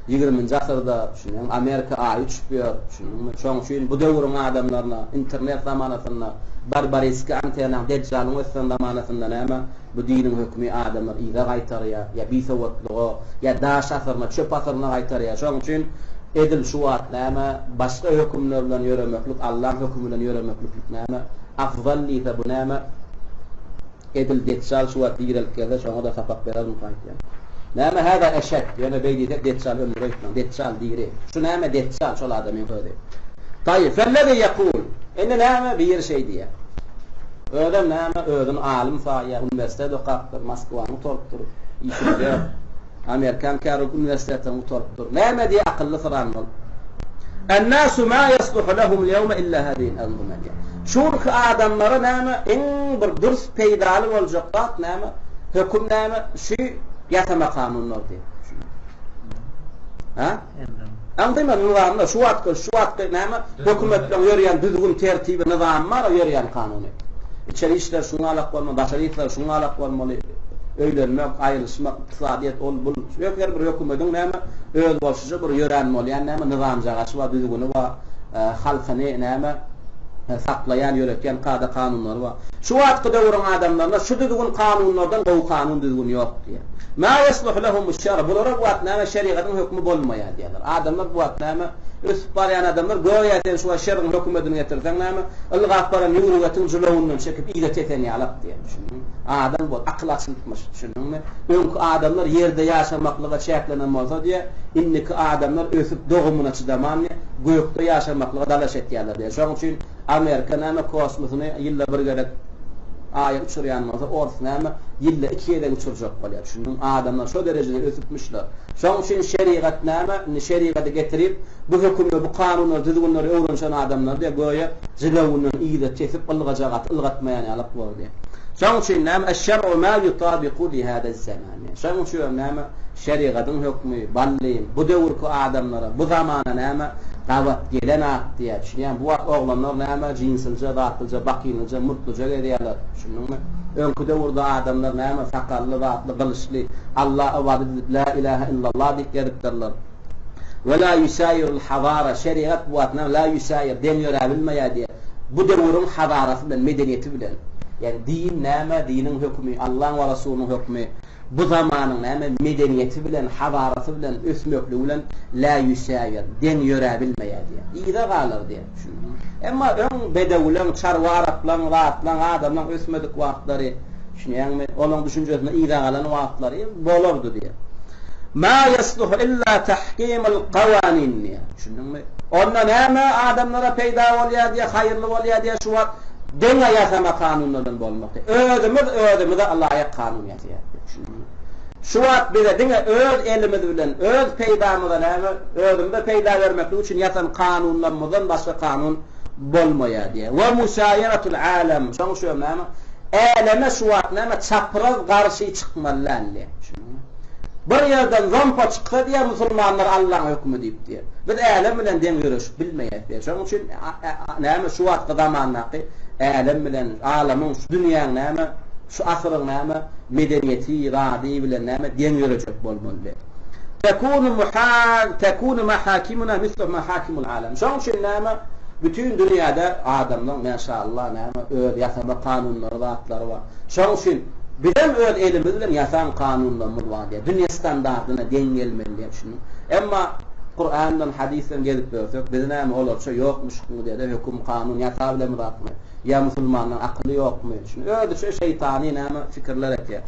Ýigriminji asyrda, düşünýäňmi, Amerika aýy uçup ýör, düşündiňmi? Şoň üçin bu döwrüň adamlaryna, internet zamanasynda, barbaritski antenaň, dejjalyň ösen zamanasynda näme, bu diniň hökümi adamlary yza gaýtarýar, ýa bisowatlyga, ýa daş asyryna, çöp asyryna gaýtarýar. Şoň üçin edil şu wagt näme, başga hökümler bilen ýöremeklik, Allaň hökümi bilen ýöremekliklik näme, afzal diýse bu näme? Edil Deçjal şu wagt direlip gelse şoňa-da sapak berermika aýtýan. Näme häzä eşek, ýöne beý diýsek Deçjal öldür öýtmäň. Deçjal diri. Şu näme Deçjal şol adamyň özi. Taýy, fellezi ýekul. Indi näme biri şeý diýýär. Özem näme özüni alym saýýar, uniwersitet okapdyr, Moskwany gutarypdyr, işi ýok. Amerikan Kärok uniwersitetini gutarypdyr. Näme diýýär akylly syran bolup. Ennasu ma ýasluhu lehumul ýewme illa hazihi al-anzuma diýýär. Şu günki adamlara näme iň bir dürs peýdaly boljak zat näme? Höküm näme? Şu ýasama kanunlar diýip. Ha? Aňdyma nyzamlar şu wagtky şu wagtky näme hökümetleriň ýörýän düzgün tertibi nyzamy bar ýörýän kanuny. Içeri işler şuňa alak bolmaly, daşary işler şuňa alak bolmaly. Öýlenmek, aýrylyşmak, ykdysadyýet ol bul her bir hökümediň näme özbolşuja bir ýörän bolýan näme nyzamjagaşy bar, düzgüni bar, halkyny näme saklaýan, ýöretýän kada-kanunlary bar. Şu wagtky döwrüň adamlaryna şu düzgün-kanunlardan gowy kanun-düzgün ýok diýýär. Mâ ýesluhu lehumu-şşer, bulara bu wagt näme şerigatyň hökümi bolmaýar diýýärler. Adamlar bu wagt näme, ösüp barýan adamlar göýä sen şu wagt şeriň hökümedini getirseň näme, ylgap baran ýüwrük etiň jylawyndan çekip yza tesen ýalak diýýär. Düşündiňmi? Adam bu akyl açylypmyş, düşündiňmi? Öňki adamlar ýerde ýaşamaklyga çäklenen bolsa diýýär, indiki adamlar ösüp dogumyna çydaman diýýär, gökde ýaşamaklyga dalaş etýärler diýýär. Şonuň üçin Amerika näme kosmosyny ýylda bir gezek Aýa uçurýan bolsa, ors näme ýylda iki gezek uçurjak bolýar. Düşündiňmi? Adamlar şo derejede ösüpmişler. Şonuň üçin şerigat näme? Indi şerigady getirip, bu hökümi, bu kanunlary, düzgünleri öwrenişen adamlar diýýär, göýä jylawyndan yza tesip ylgajak aty ylgatmaýan ýalak bor diýýär. Şonuň üçin näme? Eş-şer'u ma yutabiku li hada-z-zaman. Şonuň üçin hem näme? Şerigadyň hökmi, ballym, bu döwürki adamlara, bu zamana näme, gabat gelenak diýýär. Düşünýäňmi? Bu wagt oglanlar näme, jinsilje, zatlyja, bakynlyja, murtlyja gezýärler. Düşündiňmi? Öňki döwürde adamlar näme, sakally, zatly, gylyçly, Alla ybadat edip, Lä ilähe illallah diýip gezipdirler. We la ýusaýirul hazara, şerigat bu wagt näme, la ýusaýir, deň ýöräbilmeýär diýýär. Bu döwrüň hazarasy bilen, medeniýeti bilen. Ýagny din näme, diniň hökümi, Allaň we Rasulynyň hökümi. Bu zamanyň näme medeniýeti bilen, hadarasy bilen, ösmekligi bilen lä ýüsäýer, deň ýöräbilmeýär diýýär. Yza galar diýýär. Düşündiňmi? Emma öň bedewleň, çarwa araplaň, zatlaň, adamlaň ösmedik wagtlary, düşünýäňmi, olaň düşünjesinde yza galan wagtlary bolardy diýýär. Mä ýesluhu illa tahkimul gawanin diýýär. Düşündiňmi? Onda näme adamlara peýda bolýar diýýär, haýyrly bolýar diýýär şu wagt Diňe ýasama kanunlardan bolmak diýip. Özümiz özümize ylaýyk kanun ýasaýas diýip düşündiňmi? Şu wagt bize diňe öz elimiz bilen öz peýdamyza näme, özümize peýda bermeklik üçin ýasan kanunlarymyzdan başga kanun bolmaýar diýýär. We musaýeratul alem, şoň üçin hem näme, äleme şu wagt näme çapraz garşy çykmaly däl diýýär. Düşündiňmi? Bir ýerden zompa çyksa diýýär musulmanlar Allaň hökümi diýip diýýär. Biz älem bilen deň ýöreşip bilmeýäs diýýär. Şonuň üçin näme şu wagtky zamandaky älem bilen, alamyň, şu dünýäň näme, şu asyryň näme medeniýeti, zady bilen näme deň ýörejek bolmaly. Tekunu muha tekunu mahakimuna mislu mahakimul alem. Şonuň üçin näme bütin dünýäde adamlaryň maşallah näme öz ýasama kanunlary zatlary bar. Şonuň üçin bizem öz elimiz bilen ýasan kanunlarymyz bar diýýär. Dünýä standardyna deň gelmeli diýýär. Düşündiňmi? Emma Kurandan, hadysdan gezip ýörsek, biz näme olarça ýokmuşykmy diýýär-de, höküm, kanun ýasabilemizakmy? Ýa musulmanlaryň akyly ýokmy? Düşündiňmi? Özüçe şeýtany näme pikirler etýär.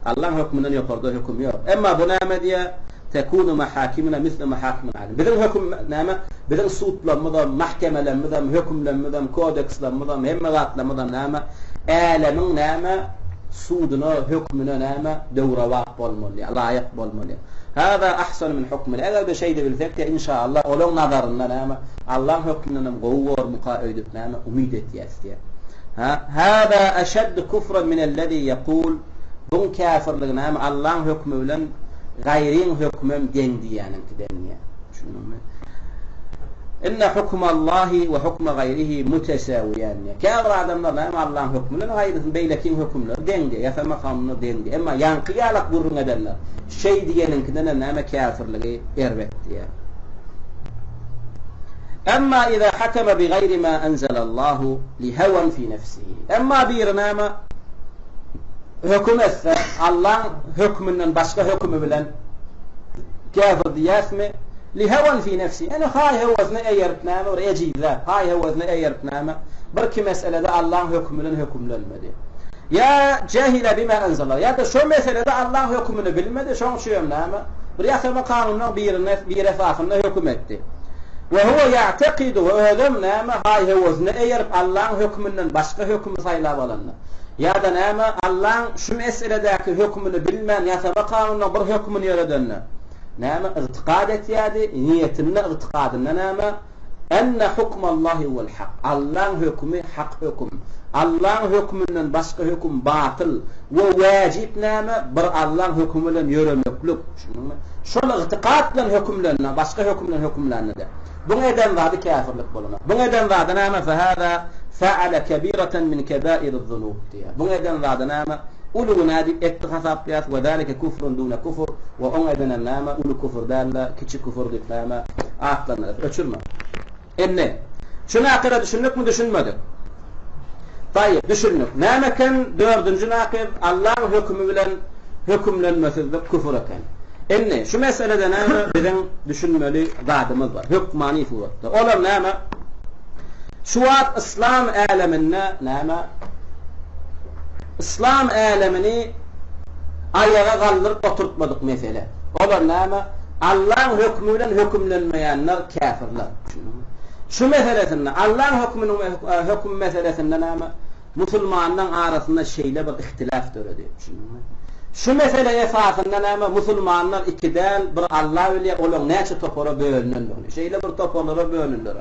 Allaň hökmünden ýokarda höküm ýok. Emma bu näme diýýär? Tekunu mahakimuna mislu mahakimil alim. Biziň höküm näme? Biziň sudlarymyzam, mahkemelerimizem, hökümlerimizem, kodekslerimizem, hemme zatlarymyzam näme? Älemiň näme? Suduna, hökmüne näme? Döwrebap bolmaly, laýyk bolmaly. Hâzâ ahsanu min hukmina. Eger biz şeýde bilsek-de, inşaallah, olaň nazarynda näme? Allaň hökmündenem gowy bormuka öýdüp näme? Umyt etýäs diýýär. Ha, hâzâ eşeddu kufran minellezî ýekûl, buň käfirligi näme, Allaň hökümi bilen gaýryň hökümem deň diýýäniňkiden diýýär. Düşündiňmi? Inne hukmallahi we hukma gaýrihi mutesawiýan diýýär. Käbir adamlar näme Allaň hökümi bilen gaýrysyny, beýlekiň hökümleri deň diýýär, ýasama kanunlar deň diýýär. Emma ýaňky ýalak gürrüň edenler şeý diýeniňkidenem näme käfirligi erbet diýýär. Emma iza hakama bi gaýri ma enzelallahu li hawan fi nefsihi. Emma biri näme höküm etse, Allaň hökmünden başga hökümi bilen käfir diýäsmi? Li hawan fi nefsihi. Ýöne haý-höwesine eýerip näme bir ejizläp, haý-höwesine eýerip näme bir ki meselede Allaň hökümi bilen hökümlenmedi. Ýa jahile bima enzelallah. Ýa-da şo meselede Allaň hökümini bilmedi, şoň üçin näme bir ýasama kanunyň birine bir esasynda höküm etdi. We huwe ýa'tekidu we özem näme haý-höwesine eýerip Allaň höküminden başga hökümi saýlap alanda. Ýa-da näme Allaň şu meseledäki hökümini bilmän ýasama kanunyň bir hökümini ýöredende. Näme ygtykad etýärdi, niýetinde ygtykadynda näme Enne hukmallahi huwel hak. Allaň hökümi hak höküm. Allaň höküminden başga höküm batyl we wäjip näme? Bir Allaň hökümi bilen ýöremeklik. Düşündiňmi? Şol ygtykat bilen hökümlende, başga höküm bilen hökümlende-de. Buň eden zady käfirlik bolanok. Buň eden zady näme? Fehâzâ fe'ale kebîreten min kebâiriz-zunûb diýýär. Buň eden zady näme? Uly günä diýip etdi hasaplaýas we zalike kufrun dune kufr we oň edenem näme uly kufr dälde kiçi kufr diýip näme atlandyrýas. Öçürme. Indi şu nakyla düşündikmi düşünmedik. Taýyp düşündik. Näme eken dördünji nakyl Allaň hökümi bilen hökümlenmesizlik küfür eken. Indi şu meselede näme biziň düşünmeli zadymyz bar hökmany suratda. Olam näme? Şu wagt yslam äleminde näme Yslam älemini aýaga galdyryp oturtmadyk mesele. Olar näme? Allaň hökümi bilen hökümlenmeýänler käfirler. Düşündiňmi? Şu meselesinde, Allaň höküminiň höküm meselesinde näme? Musulmanlaň arasynda şeýle bir ihtilaf döredi. Düşündiňmi? Şu mesele esasynda näme? Musulmanlar iki däl, bir Alla bilýär, olaň näçe topara bölünendigini. Şeýle bir toparlara bölündiler.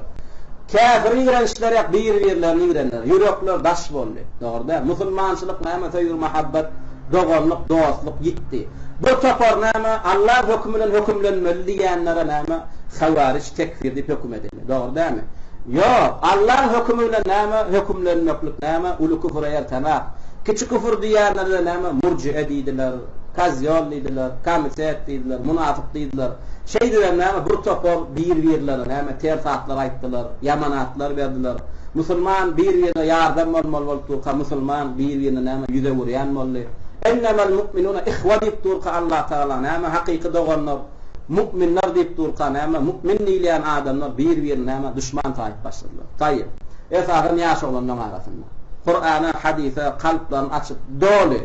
Käfir ýigrençler ýa bir-birlerini ýigrendiler. Ýürekler daş boldy. Dogry däl. Musulmançylyk näme söýgi-muhabbat, doganlyk, dostluk ýitdi. Bir topar näme Allaň hökümi bilen hökümlenmeli diýýänlere näme hawaryç, tekfir diýip höküm edildi. Dogry dälmi? Ýok. Allaň hökümi bilen näme hökümlenmeklik näme uly küfüre ertenak. Kiçi küfür diýýänlere-de näme murjie diýdiler, kozýol diýdiler, komitet diýdiler, munafyk diýdiler. Şeýdibem näme bir topar bir-birlerine näme ters atlar aýtdylar, ýaman atlar berdiler. Musulman bir-birine ýardam bolmaly bolup durka musulman bir-birine näme ýüz öwürýän boldy. Ennemel mu'minune ihwa diýip durka Allah Tagala näme hakyky doganlar, mu'minler diýip durka näme mu'min diýilýän adamlar bir-birini näme duşman saýyp başladylar. Taýyp. Esasan ýaş oglanlaň arasynda. Kurana, hadysa kalplaryny açyp doly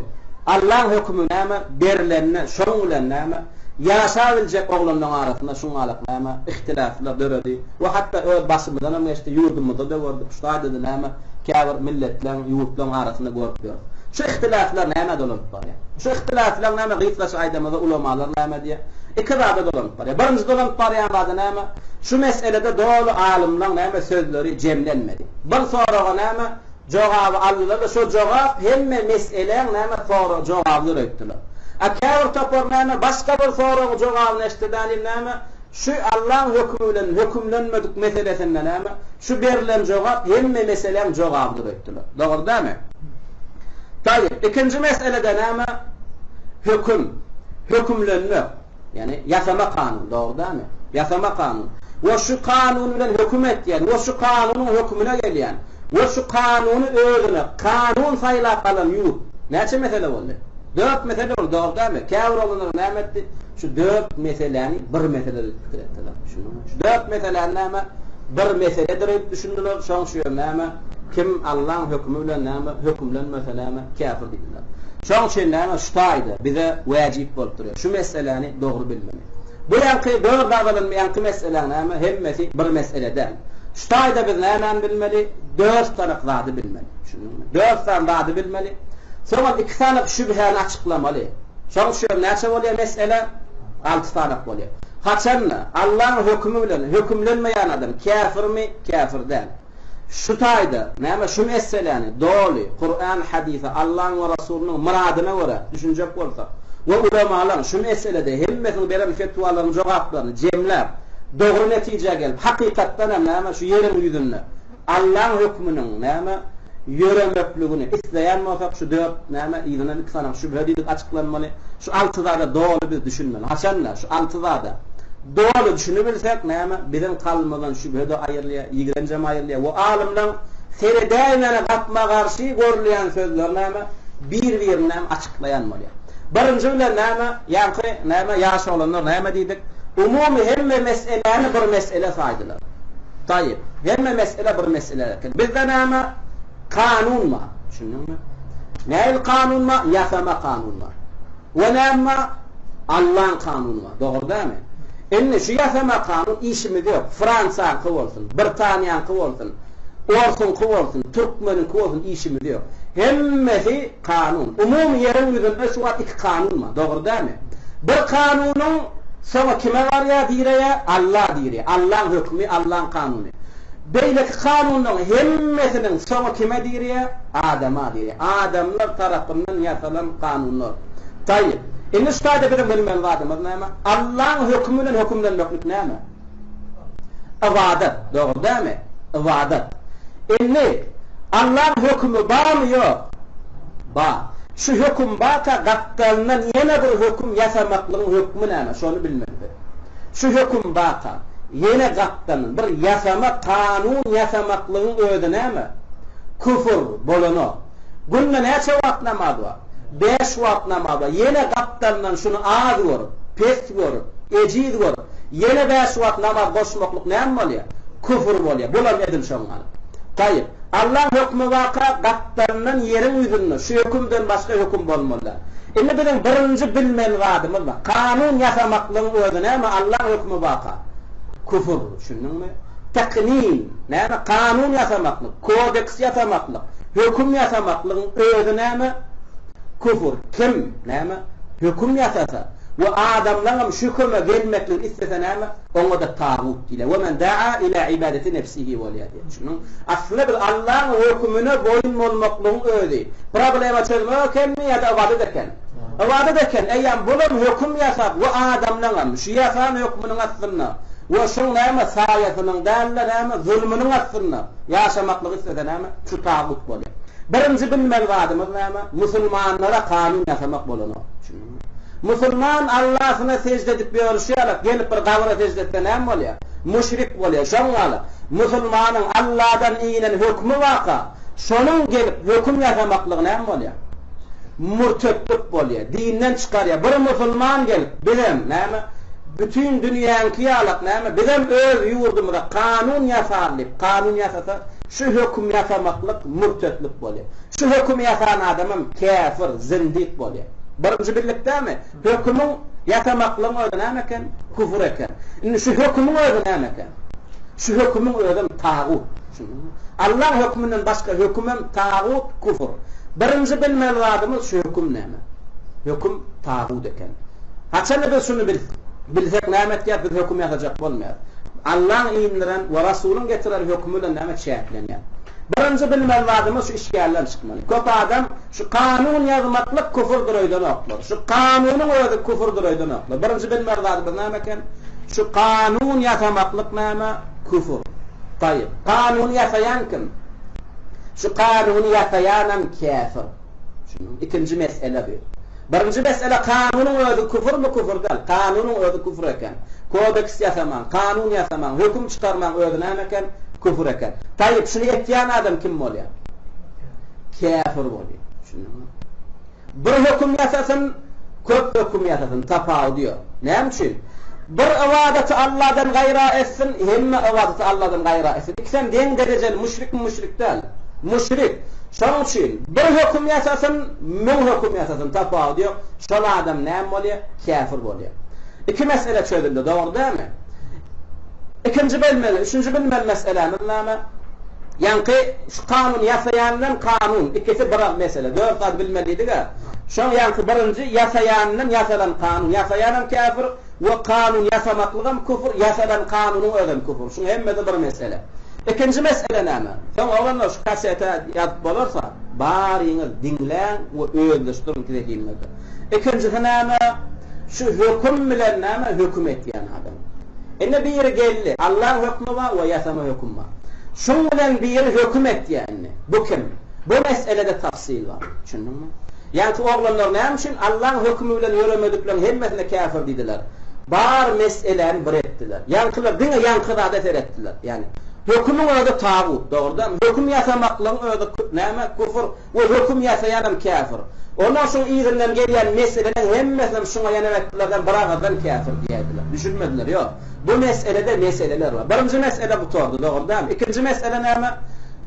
Allaň hökümi näme berlende şoň bilen näme Ýaşabiljek oglanlaň arasynda şuňalak näme ihtilaflar döredi we hatda öz başymyzdanam geçdi, ýurdumyzda-da gördük, şu taýda-da näme käbir milletleň, ýurtlaň arasynda görüp ýörüs. Şu ihtilaflar nämä dolanyp barýar? Şu ihtilaflaň näme gysgaça aýdamyzda ulamalar näme diýýär? Iki zada dolanyp barýar. Birinji dolanyp barýan zady näme? Şu meselede doly alymlaň näme sözleri jemlenmedi. Bir soraga näme Jogaby aldylar-da, şo jogap hemme meseläň näme sorag jogabydyr öýtdüler. A käbir topar näme başga bir soragyň jogabyny eşitdänim näme şu Allaň hökümi bilen hökümlenmedik meselesinde näme şu berlen jogap hemme meseläň jogabydyr öýtdüler. Dogry dämi? Taýyp, ikinji meselede näme höküm, hökümlenmek. Ýagny ýasama kanun, dogry dälmi? Ýasama kanun. We şu kanun bilen höküm etýän, we şu kanunyň hökümine gelýän, we şu kanuny özüne kanun saýlap alan ýurt. Näçe mesele boldy? Dört mesele boldy, dogry dälmi? Käbir oglanlar näme etdi? Şu dört meseläni bir mesele diýip pikir etdiler. Düşündiňmi? Şu dört meseläni näme? Bir meseledir diýip düşündiler. Şoň üçin hem näme? Kim Allaň hökümi bilen näme hökümlenmese näme? Käfir diýdiler. Şoň üçin näme şu taýda bize wäjip bolup durýar şu meseläni dogry bilmeli. Bu ýaňky dört agzalan ýaňky meseläň näme hemmesi bir mesele däl. Şu taýda biz nämäni bilmeli? Dört sany zady bilmeli. Düşündiňmi? Dört sany zady bilmeli. Soňam iki sany şübhäni açyklamaly. Şoň üçin näçe bolýar mesele? Alty sany bolýar. Haçanda Allaň hökümi bilen hökümlenmeýän adam käfirmi? Käfir däl. Şu taýda, näme, şu meseläni doly Kuran, hadysa, Allaň we Rasulynyň myradyna görä düşünjek bolsak we ulamalaň şu meselede hemmesiniň beren fetwalarynyň jogaplaryny jemläp, dogry netijä gelip, hakykatdan hem näme, şu ýeriň ýüzünde Allaň hökmüniň näme, ýöremekligini isleýän bolsak, şu dört, näme, yzyndan iki sany şübhe diýdik açyklanmaly, şu alty zada doly biz düşünmeli. Haçanda şu alty zada doly düşünibilsek, näme, biziň kalbymyzdan şübhe-de aýrylýar, ýigrenjem aýrylýar we alymlaň seredäýmäne gapma-garşy görülýän sözleri näme, bir-birini näme, açyklaýan bolýar. Birinji bilen näme, ýaňky, näme, ýaş oglanlar näme diýdik, umumy hemme meseläni bir mesele saýdylar. Taýyp. Hemme mesele bir mesele eken. Bizde näme? Kanun bar. Düşündiňmi? Nähili kanun bar? Ýasama kanun bar. We näme bar? Allaň kanuny bar. Dogry dälmi? Indi şu ýasama kanun işimiz ýok. Fransiýaňky bolsun, Britaniýaňky bolsun, orsuňky bolsun, türkmeniňki bolsun işimiz ýok. Hemmesi Kanun. Umumy ýeriň ýüzünde şu wagt iki kanun bar. Dogry dälmi? Bir kanunyň soňy kime barýar, direýär? Alla direýär. Allaň hökümi, Allaň kanuny. Beýleki kanunlaryň hemmesiniň soňy kime direýär? Adama direýär. Adamlar tarapyndan ýasalan kanunlar. Taýyp. Indi şu taýda biziň bilmeli zadymyz näme? Allaň hökümi bilen hökümlenmeklik näme? Ybadat, dogry dälmi? Ybadat. Indi Allaň hökümi barmy ýok? Bar. Şu höküm barka gapdalyndan ýene bir höküm ýasamaklygyň hökmi näme? Şony bilmeli biz. Şu höküm barka ýene gapdalyndan bir ýasama kanun ýasamaklygyň özi näme? Küfür bolanok. Günde näçe wagt namaz bar? Bäş wagt namaza ýene gapdalyndan şuny az görüp, pes görüp, ejiz görüp, ýene bäş wagt namaz goşmaklyk näme bolýar? Küfür bolýar. Bulam edil şoň ýaly. Taýyp. Allaň hökümi barka, gapdalyndan ýeriň ýüzünde şu hökümden başga höküm bolmaly däl. Indi biziň birinji bilmeli zadymyz bar. Kanun ýasamaklygyň özi näme? Allaň hökümi barka. Küfür. Düşündiňmi? Taknin. Näme? Kanun ýasamaklyk. Kodeks ýasamaklyk, höküm ýasamaklygyň özi näme? Küfür. Kim, näme, höküm ýasasa we adamlaňam şu höküme gelmekligini islese näme? Oňa-da tagut diýilýär. We men daa ila ibadeti nefsihi bolýar diýýär. Düşündiňmi? Aslynda biz Allaň hökümine boýun bolmaklygyň özi problema çözmek ekenmi ýa-da ybadat eken? Ybadat eken. Eýýäm bulam höküm ýasap we adamlaňam şu ýasan hökmüniň astynda we şoň näme saýasynyň däl-de näme zulmunyň astynda Ýaşamaklygy islese näme? Şu tagut bolýar. Birinji bilmeli zadymyz näme? Musulmanlara kanun ýasamak bolanok. Düşündiňmi? Musulman Allasyna sežde edip ýörüşi ýalak, gelip bir gabyra sežde etse näme bolýar? Müşrik bolýar. Şoň ýaly, musulmanyň Alladan inen hökümi barka, şonuň gelip höküm ýasamaklygy näme bolýar? Mürtetlik bolýar. Dinden çykarýar. Bir musulman gelip, bizem näme? Bütin dünýäňki ýalak näme, bizem öz ýurdumyza kanun ýasaly diýip, kanun ýasasa, şu höküm ýasamaklyk mürtetlik bolýar. Şu hökümi ýasan adamam käfir, zindik bolýar. Birinji bildik dämi? Hökümiň ýasamaklygyň özi näme eken? Küfür eken. Indi şu hökümiň özi näme eken? Şu hökümiň özem tagut. Allaň höküminden başga hökümem tagut, küfür. Birinji bilmeli zadymyz şu höküm näme? Höküm tagut eken. Haçanda biz şuny bilsek näme etýäris? Biz höküm ýasajak bolmaýarys. Allaň indiren we Rasulyň getiren hökümi bilen näme çäklenýär. Birinji bilmeli zadymyz şu işgälden çykmaly. Köp adam şu kanun ýazmaklyk küfürdir öýdenoklar. Şu kanunyň özi küfürdir öýdenoklar. Birinji bilmeli zadymyz näme eken? Şu kanun ýasamaklyk näme? Küfür. Taýyp. Kanuny ýasaýan kim? Şu kanuny ýasaýanam käfir. Ikinji mesele bu. Birinji mesele kanunyň özi küfürmi küfür däl. Kanunyň özi küfür eken. Kodeks ýasamaň, kanun ýasamaň, höküm çykarmaň özi näme eken? Küfür eken. Taýyp, şuny etýän adam kim bolýar? Käfir bolýar. Düşündiňmi? Bir höküm ýasasyn, köp höküm ýasasyn, tapawudy ýok. Näme üçin? Bir ybadaty Alladan gaýra etsin, hemme ybadaty Alladan gaýra etsin. Ikisem deň derejeli, müşrikmi, müşrik däl. Müşrik. Şonuň üçin bir höküm ýasasyn, müň höküm ýasasyn, tapawudy ýok. Şol adam näme bolýar? Käfir bolýar. Iki mesele çözüldi, dogry dälmi? Ikinji bilmeli, üçünji bilmeli meselämiz näme? Ýaňky şu kanun ýasaýan bilen kanun, ikisi bir mesele. Dört zady bilmeli diýdik-ä. Şoň ýaňky birinji ýasaýandan ýasalan kanun, ýasaýanam käfir we kanun ýasamaklygam küfür, ýasalan kanunyň özem küfür. Şuň hemmesi bir mesele. Ikinji mesele näme? Soň oglanlar şu kasete ýazyp bolarsa, baryňyz diňläň we özleşdiriň zehiniňizde. Ikinjisi näme? Şu höküm bilen näme höküm etýän adam. Indi biri geldi, Allaň hökmi bar we ýasama höküm bar. Şuň bilen biri höküm etýär indi. Bu kim? Bu meselede tafsyl bar. Düşündiňmi? Ýaňky oglanlar näme üçin Allaň hökümi bilen ýöremedikleriň hemmesine käfir diýdiler? Bar meseläni bir etdiler. Ýaňkylar diňe ýaňky zada seretdiler. Ýagny, hökümiň özi tagut, dogry dälmi? Höküm ýasamaklygyň özi näme? Küfür. We höküm ýasaýanam käfir. Ondan şuň yzyndan gelýän meseleleň hemmesinem şuňa ýanap etdilerden bir agyzdan käfir diýäýdiler. Düşünmediler, ýok. Bu meselede meseleler bar. Birinji mesele gutardy, dogry dälmi? Ikinji mesele näme?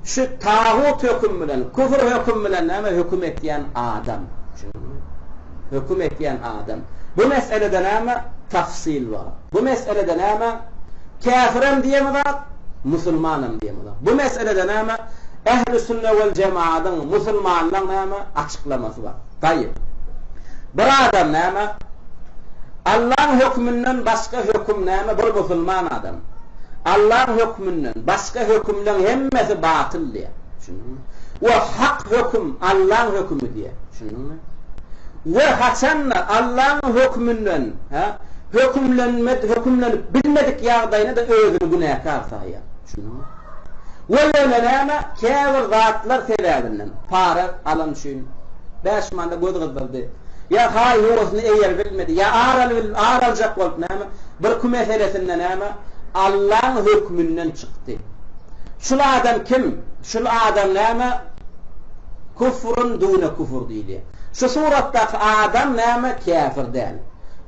Şu tagut höküm bilen, küfür höküm bilen näme höküm etýän adam. Düşündiňmi? Höküm etýän adam. Bu meselede näme? Tafsyl bar. Bu meselede näme? Käfirem diýemizok, musulmanam diýemizok. Bu meselede näme? Ähli sünne wel jemaadyň, musulmanlaň näme? Açyklamasy bar. Taýyp. Bir adam näme? Allaň höküminden başga höküm näme? Bir musulman adam. Allaň hökmünden başga hökümleň hemmesi batyl diýýär. Düşündiňmi? We hak höküm Allaň hökümi diýýär. Düşündiňmi? We haçanda Allaň hökmünden, hä, hökümlenme, hökümlenip bilmedik ýagdaýynda-da özüni günäkär saýýar. Düşündiňmi? We ýöne näme, käbir zatlar sebäbinden, para alan üçin, bäş manda göz gyzdyrdy, ýa haý-höwesini eýeribilmedi, ýa ar alybil, ar aljak bolup näme, birki meselesinde näme, Allaň hökmünden çykdy. Şul adam kim? Şul adam näme, Küfrun dune küfür diýilýär. Şu suratdaky adam näme, käfir däl.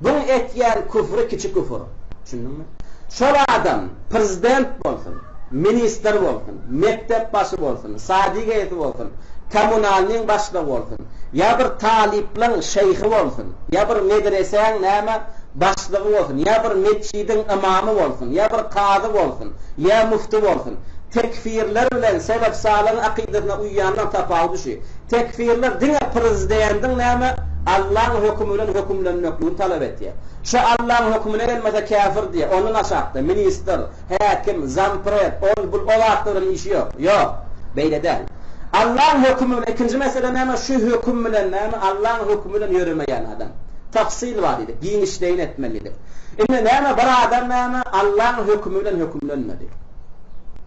Buň etýän küfri kiçi küfür. Düşündiňmi? Şol adam prezident bolsun, ministr bolsun, mekdep başy bolsun, sadik eýesi bolsun, kommunalnyň başlygy bolsun, ýa bir talyplaň şeýhi bolsun, ýa bir medresäň näme başlygy bolsun, ýa bir metjidiň ymamy bolsun, ýa bir kazy bolsun, ýa mufti bolsun, tekfirler bilen selef-salyhyň akydasyna uýýandan tapawudy şu. Tekfirler diňe prezidendiň näme Allaň hökümi bilen hökümlenmekligini talap etýär. Şu Allaň hökümine gelmese käfir diýýär. Ondan aşakda ministr, häkim, zampred, ol bul o zatlar bilen işi ýok. Ýok. Beýle däl. Allaň hökümi bilen ikinji mesele näme şu höküm bilen näme Allaň hökümi bilen ýöremeýän adam. Tafsyl bar diýdik. Giňişleýin etmeli diýdik. Indi näme bir adam näme Allaň hökümi bilen hökümlenmedi.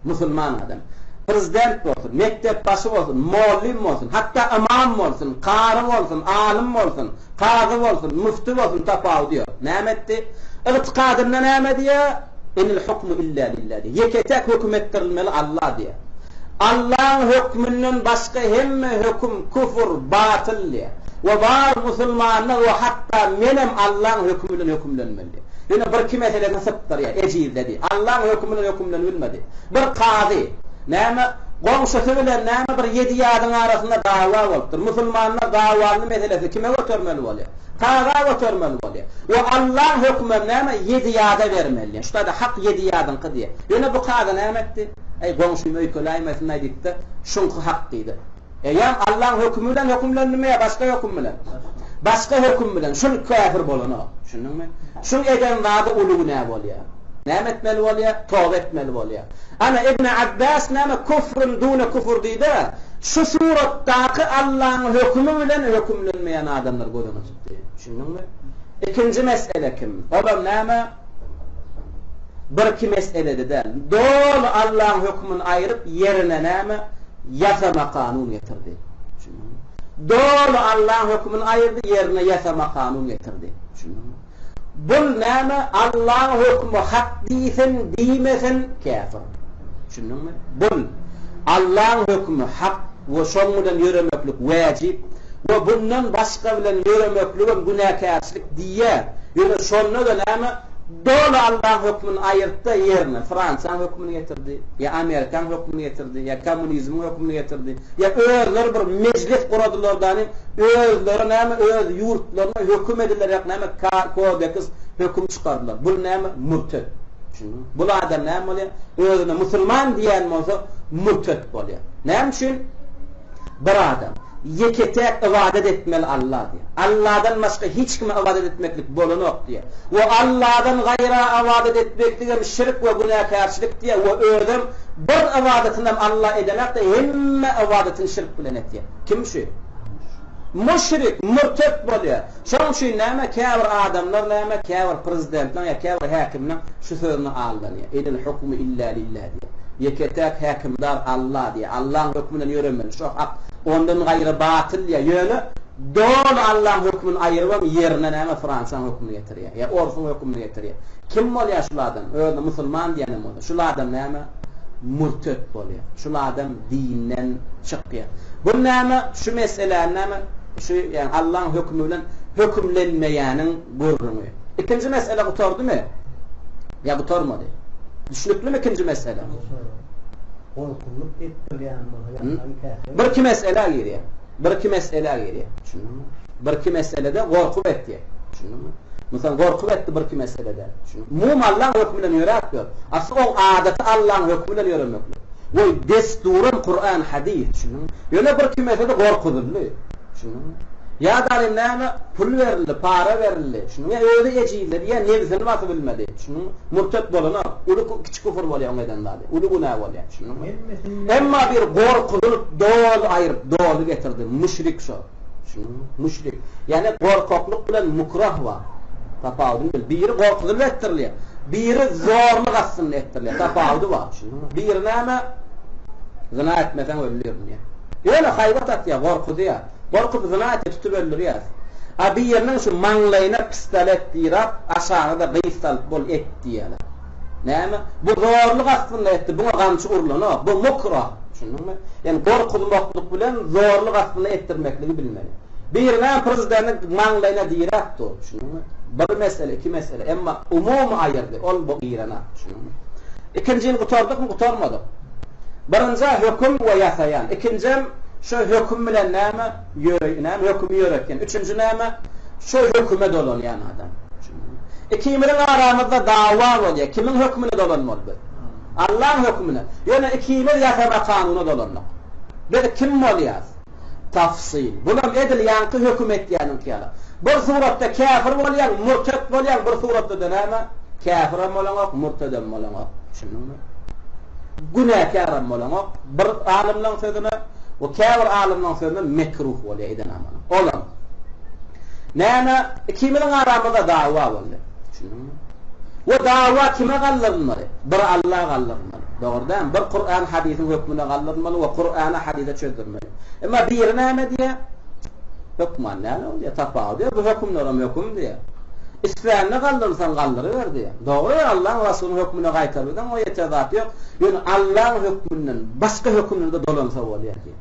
Musulman adam. Prezident bolsun, mekdep başy bolsun, mollym bolsun, hatda ymam bolsun, kary bolsun, alym bolsun, kazy bolsun, müfti bolsun tapawudy ýok. Näme etdi? Ygtykadynda näme diýýär? Inil hukmu illa lillah diýýär. Ýeke-täk höküm etdirilmeli Alla diýýär. Allaň hökmünden başga hemme höküm küfür, batyl diýýär. We bar musulmanlar we hatda menem Allaň hökümi bilen hökümlenmeli diýýär. Ýöne birki meselesini sypdyrýar, ejizledi. Allaň hökümi bilen hökümlenibilmedi. Bir kazy, näme, goňşusy bilen, näme, bir ýedi ýadyň arasynda dawa bolupdyr. Musulmanlar dawany meselesini kime götermeli bolýar? Kaza götermeli bolýar. We Allaň hökümem, näme, ýedi ýada bermeli diýýär. Şu taýda hak ýedi ýadyňky diýýär. Ýöne bu kazy näme etdi? Eý, goňşym öýkeläýmesin-aý diýip-de, şuňky hak diýdi. Eýýäm Allaň hökümi bilen hökümlendimi ýa başga höküm bilen? Başga höküm bilen. Şul käfir bolanok. Düşündiňmi? Şuň eden zady uly günä bolýar. Näme etmeli bolýar? Toba etmeli bolýar. Ana Ibn Abbas näme küfrün dune küfür diýdi. Şu suratdaky Allaň hökümi bilen hökümlenmeýän adamlar göz öňüne tutdy. Düşündiňmi? Ikinji mesele kim? Olam näme? Birki meselede däl. Doly Allaň hökümini aýryp ýerine näme? Ýasama kanun getirdi. Düşündiňmi? Doly Allaň hökümini aýyrdy, ýerine ýasama kanun getirdi. Düşündiňmi? Bul näme? Allaň hökümi hak diýsin, diýmesin, käfir. Düşündiňmi? Bul Allaň hökümi hak we şoň bilen ýöremeklik wäjip we bundan başga bilen ýöremekligem günäkärçilik diýýär. Ýöne şonda-da näme? Doly Allaň hökmüni aýyrtda ýerine Fransiýaň hökmüni getirdi, ýa Amerikaň hökmüni getirdi, ýa kommunizmiň hökmüni getirdi, ýa özleri bir mejlis guradylardany özleri näme öz ýurtlaryna höküm ediler ýak näme kodeks höküm çykardylar. Bul näme mürtet. Düşündiňmi? Bul adam näme bolýar? Özüne musulman diýen bolsa mürtet bolýar. Näme üçin? Bir adam ýeke-täk ybadat etmeli Alla diýýär. Alladan başga hiç kime ybadat etmeklik bolanok diýýär. We Alladan gaýra ybadat etmekligem şirk we günäkärçilik diýýär we özem. Bir ybadatynam Alla edenok-da, hemme ybadatyny şirk bilen etýär. Kim şu? Müşrik, mürtet bolýar. Şonuň üçin näme, käbir adamlar näme, käbir prezidentleň ýa käbir häkimleň şu sözüne aldanýar. Inil hukmu illa lillah diýýär. Ýeke-täk häkimdar Alla diýýär. Allaň hökmünden ýöremeli. Şo hak. Ondan gaýry batyl diýýär. Ýöne doly Allaň hökmüni aýyrybam ýerine näme Fransiýaň hökmüni getirýär. Ýa orsuň hökmüni getirýär. Kim bolýar şul adam? Özüne musulman diýenem bolsa. Şul adam näme? Mürtet bolýar. Şul adam dinden çykýar. Bu näme? Şu meseläni näme? Şu ýagny Allaň hökümi bilen hökümlenmeýäniň gürrüňi. Ikinji mesele gutardymy? Ýa gutarmady? Düşnüklimi ikinji mesele? Gorkulyp etdirilýän bolsa ýasaň käfir. Birki meselä girýär. Birki meselä girýär. Düşündiňmi? Birki meselede gorkup etýär. Düşündiňmi? Mysal gorkup etdi birki meselede. Düşündiňmi? Umumy Allaň hökümi bilen ýöräp ýör. Asly oň adaty Allaň hökümi bilen ýöremeklik. We desturam Kuran hadys. Düşündiňmi? Ýöne birki meselede gorkuzyldy. Düşündiňmi? Ýa-da näme pul berildi, para berildi. Düşündiňmi? Ýa özi ejizledi, ýa nebsini basyp bilmedi. Düşündiňmi? Murtet bolanok. Uly kiçi küfür bolýar oň eden zady. Uly günä bolýar. Düşündiňmi? Emma bir gorkuzylyp doly aýryp, doly getirdi. Müşrik şo. Düşündiňmi? Müşrik. Ýagny gorkaklyk bilen mukrah bar. Tapawudyny bil. Biri gorkuzylyp etdirilýär. Biri zorluk astynda etdirilýär. Tapawudy bar. Düşündiňmi? Biri näme? Zyna etmeseň öldürin diýýär. Ýöne haýbat atýar, gorkuzýar. Gorkup zyna etýär, tutup öldürýär. A biriniň şu maňlaýyna pistolet dirap, aşagyna-da gyz salyp bol et diýýärler. Näme? Bu zorluk astynda etdi, buňa gamçy urlanok. Bu mukrah. Düşündiňmi? Ýagny gorkuzmaklyk bilen zorluk astynda etdirmekligi bilmeli. Biri näme prezidentiň maňlaýyna diräp dur. Düşündiňmi? Bir mesele, iki mesele. Emma umumy aýyrdy. Ol bu girenak. Düşündiňmi? Ikinjini gutardykmy, gutarmadyk. Birinjä höküm we ýasaýan. Ikinjem şo höküm bilen näme ýöre näme hökümi ýöretýän. Üçünji näme şo höküme dolanýan adam. Ikimiziň aramyzda dawa bolýar. Kimiň hökmüne dolanmaly biz? Allaň hökmüne. Ýöne ikimiz ýasama kanuna dolandyk. Biz kim bolýas? Tafsyl. Bulam edil ýaňky höküm etýäniňki ýaly. Bir suratda käfir bolýaň, murtet bolýaň, bir suratda-da näme? Käfirem bolaňok, murtedem bolaňok. Düşündiňmi? Günäkärem bolaňok bir alymlaň sözüne we käbir alymlaň sözüne mekruh bolýar eden amalyň. Olam. Näme? Ikimiziň aramyzda dawa boldy. Düşündiňmi? We dawa kime galdyrylmaly? Bir Alla galdyrylmaly. Dogry dälmi? Bir Kuran hadysyň hökmüne galdyrylmaly we Kurana hadysa çözdürmeli. Emma biri näme diýýär? Hökman däl ol diýýär, tapawudy ýok, bu hökümlerem höküm diýýär. Islänine galdyrsaň galdyryber diýýär. Dogry, Allaň Rasulynyň hökmüne gaýtaryberseň o ýeter zat ýok. Ýöne Allaň hökmünden başga hökümlere-de dolansa bolýar diýýär.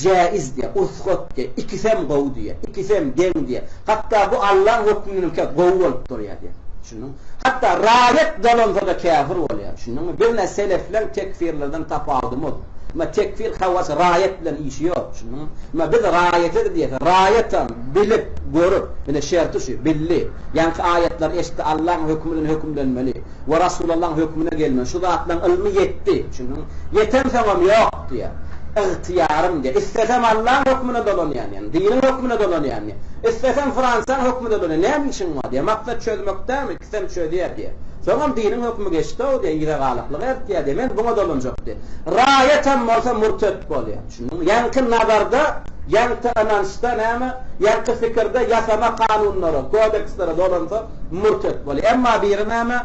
Jäiz diýýär, ursgat diýýär, ikisem gowy diýýär, ikisem deň diýýär. Hatda bu Allaň hökmündenem gowy bolup durýar diýýär. Düşündiňmi? Hatda raýat dolansa-da käfir bolýar. Düşündiňmi? Biz ne selefleň tekfirlerden tapawudymyz. Emma tekfir hawas raýat bilen işi ýok. Düşündiňmi? Emma biz raýata diýýäs. Raýatam bilip, görüp, ine şerti şu, bildi. Ýaňky aýatlary eşitdi, Allaň hökümi bilen hökümlenmeli we Rasulallaň hökmüne gelmeli. Şu zatlaryň ylmy ýetdi. Düşündiňmi? Ýetensoňam ýok diýýär. Ygtyýarym diýýär. Islesem Allaň hökmüne dolanýan diýýär. Diniň hökmüne dolanýan diýýär. Islesem Fransiýaň hökmüne dolanýan. Näme işiň bar diýýär. Maksat çözmek dälmi? Ikisem çözýär diýýär. Soňam diniň hökümi geçdi-ow diýýär, yza galaklyk eltýär diýýär. Men buňa dolanjak diýýär. Raýatam bolsa murtet bolýar. Düşündiňmi? Ýaňky nazarda, ýaňky ynançda näme? Ýaňky pikirde ýasama kanunlara, kodekslere dolansa murtet bolýar. Emma biri näme?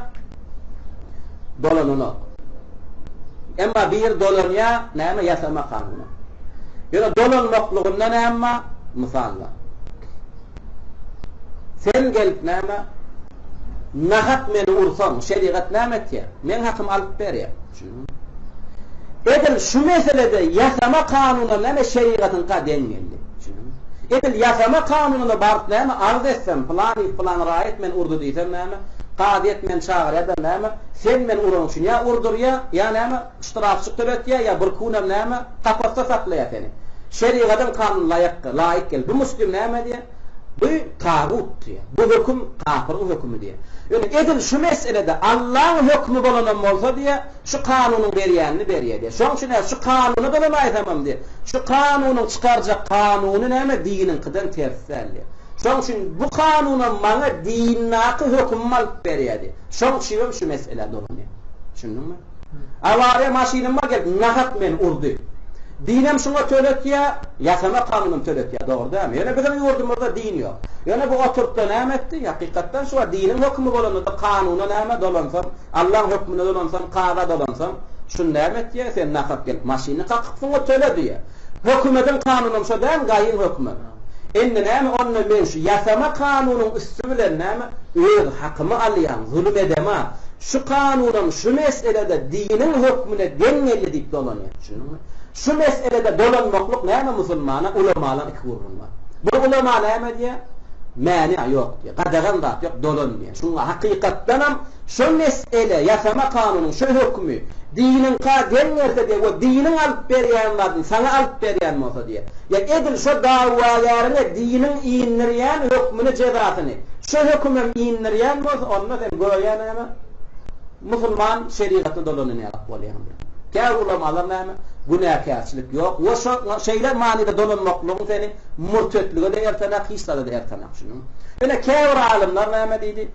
Dolananok. Emma biri dolanýar, näme? Ýasama kanuna. Ýöne dolanmaklygynda näme bar? Mysal bar. Sen gelip näme? Nahak meni ursaň, şerigat näme etýär? Meň hakymy alyp berýär. Düşündiňmi? Edil şu meselede ýasama kanuna näme şerigatyňka deň geldi. Düşündiňmi? Edil ýasama kanununa baryp näme arz etsem, pylany pylan raýat meni urdy diýsem näme? Kazyýet meni çagyrýar-da näme? Sen meni uranyň üçin ýa urdurýar, ýa näme? Ştrafçyk töletýär ýa bir kunem näme? Kapasda saklaýar seni. Şerigatyň kanuny laýyk, laýyk geldi. Bu muslim näme diýýär? Bu tagut diýýär. Bu höküm kapyryň hökümi diýýär. Ýöne edil şu meselede Allaň hökümi bolanam bolsa diýýär, şu kanunyň berýänini berýär diýýär. Şoň üçin şu kanuna dolanaýsamam diýýär, şu kanunyň çykarjak kanuny näme diniňkiden ters däl diýýär. Şoň üçin bu kanunam maňa dindaky hökümimi alyp berýär diýýär. Şoň üçinem şu meselä dolanýar. Düşündiňmi? Awariýa maşynym bar gelip nahak meni urdy. Dinem şuňa töletýä, ýasama kanunam töletýä, dogry dälmi? Ýöne biziň ýurdumyzda din ýok. Ýöne bu oturypda näme etdi? Hakykatdan şu wagt diniň hökümi bolanda-da kanuna näme dolansam, Allaň hökmüne dolansam, kaza dolansam, şuny näme etýä? Sen nahak gelip maşynyny kakypsyň-a töle diýýä. Hökümediň kanunam şo dälmi, gaýyň hökümi? Indi näme onda men şu ýasama kanunyň üsti bilen näme öz hakymy alýan, zulum edema, şu kanunam şu meselede diniň hökmüne deň geldi diýip dolanýar. Düşündiňmi? Şu meselede dolanmaklyk näme musulmana ulamalaň iki gürrüňi bar. Bir ulama näme diýýär? Mäni ýok diýýär. Gadagan zat ýok, dolan diýýär. Şuňa hakykatdanam Şo mesele, ýasama kanunyň şo hökümi diniňka deň gelse diýýär we diniň alyp berýän zadyny saňa alyp berýän bolsa diýýär. Ýa edil şo dawagäriňe diniň indirýän hökmüni jezasyny şo hökümem indirýän bolsa onda sen göýä näme musulman şerigatyna dolanan ýalak bolýaň diýýär. Käbir ulamalar näme günäkärçilik ýok we şo şeýle manyda dolanmaklygyň seni murtetlige-de ertenak hiç zada-da ertenak şunuň. Ýöne käbir alymlar näme diýdi?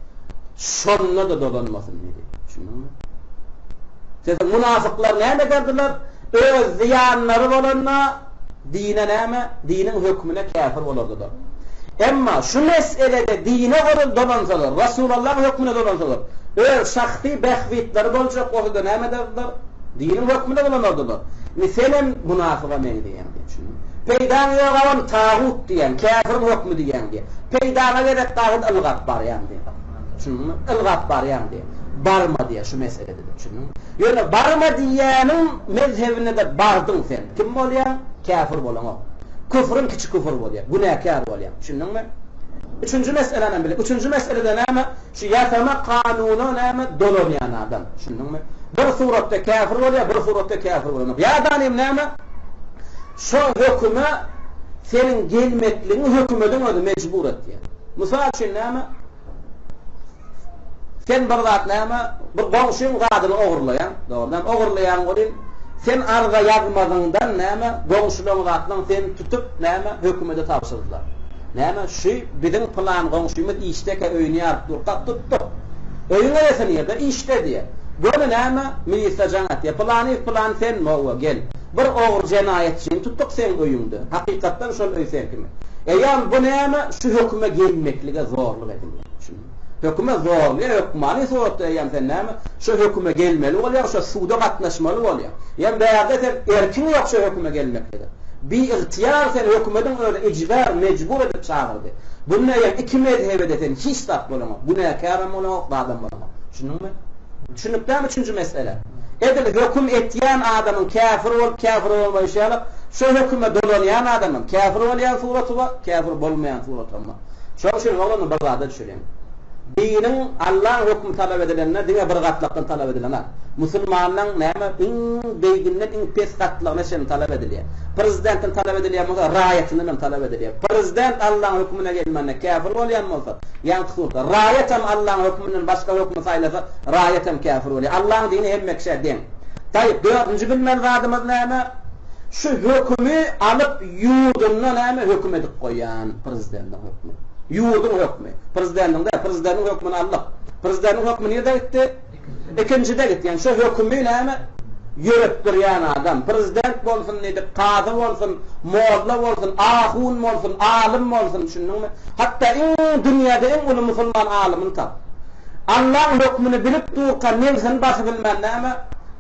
Şonda-da dolanmasyn diýdi. Düşündiňmi? Sebäbi munafyklar näme ederdiler? Öz zyýanlary bolanda dine näme? Diniň hökmüne käfir bolardylar. Emma şu meselede dine görä dolansalar, Rasulallahyň hökmüne dolansalar, öz şahsy bähbitleri boljak bolsa-da näme ederdiler? Diniň hökmüne dolanardylar. Indi senem munafyga meňzeýäň diýip düşündiňmi? Peýdaň ýogam tagut diýýäň, käfiriň hökmi diýýäň diýýär. Peýdaňa gerek galsa ylgap barýaň diýýär. Düşündiňmi? Ylgap barýaň diýýär. Barma diýýär şu meselede-de. Düşündiňmi? Ýöne barma diýýäniň mezhebine-de bardyň sen. Kim bolýaň? Käfir bolaňok. Küfrüň kiçi küfür bolýar. Günäkär bolýaň. Düşündiňmi? Üçünji meselänem bilek. Üçünji meselede näme? Şu ýasama kanuna näme dolanýan adam. Düşündiňmi? Bir suratda käfir bolýar, bir suratda käfir bolanok. Ýa-da näme? Şo höküme seniň gelmekligiňi hökümediň özi mejbur etýär. Mysal üçin näme? Sen bir zat näme? Bir goňşyň zadyny ogurlaýaň. Dogrudan ogurlaýaň welin, sen arza ýazmazyňdan näme? Goňşularyň zatlaryny seni tutup näme? Hökümede tabşyrdylar. Näme? Şu biziň pylan goňşymyz işdekä öýüni ýaryp durka tutduk. Öýüň eýesi nirde? Işde diýýär. Göni näme? Milisiýa jaň atýar. Pylanyýew pylany senmi? Hawa, gel. Bir ogry jenaýatçyny tutduk seň öýüňde. Hakykatdan şol öý seňkimi? Eýýäm bu näme? Şu höküme gelmeklige zorluk edilýär. Düşündiňmi? Höküme zorluýar, hökmany suratda eýýäm sen näme? Şu höküme gelmeli bolýaň, şo suda gatnaşmaly bolýaň. Eýýäm bärde sen erkiň ýok şo höküme gelmeklige. Biygtyýar seni hökümediň özi ijbär, mejbur edip çagyrdy. Bunda eýýäm iki mezhebe-de sen hiç zat bolaňok. Günäkärem bolaňok, zadam bolaňok. Düşündiňmi? Düşündikdämi üçünji mesele? Edil höküm etýän adamyň käfir bolup käfir bolmaýşy ýaly, şo höküme dolanýan adamyň käfir bolýan suraty bar, käfir bolmaýan suratam bar. Şonuň üçin oglanlar bir zada düşüniň. Diniň Allaň hökümi talap edilende diňe bir gatlakdan talap edilenak. Musulmanlaň näme iň beýginden iň pes gatlagyna çenli talap edilýär. Prezidentden talap edilýän bolsa raýatyndan hem talap edilýär. Prezident Allaň hökümine gelmände käfir bolýan bolsa, ýaňky suratda raýatam Allaň höküminden başga hökümi saýlasa Raýat hem käfir bolýar. Allaň dini hemme kişä deň. Taýyp, dördünji bilmeli zadymyz näme? Şu hökümi alyp ýurdunda näme höküm edip goýýan prezidentiň hökmi. Ýurduň hökmi. Prezidentiň däl, prezidentiň hökmüni aldyk. Prezidentiň hökmi nirde gitdi? Ikinjide gitdi. Ýani şu hökümi näme ýöretdirýän adam. Prezident bolsun diýdik, kazy bolsun, molla bolsun, ahun bolsun, alym bolsun, düşündiňmi? Hatda iň dünýäde iň uly musulman alymyny tap. Allaň hökmüni bilip durka nebsini basybilmän näme,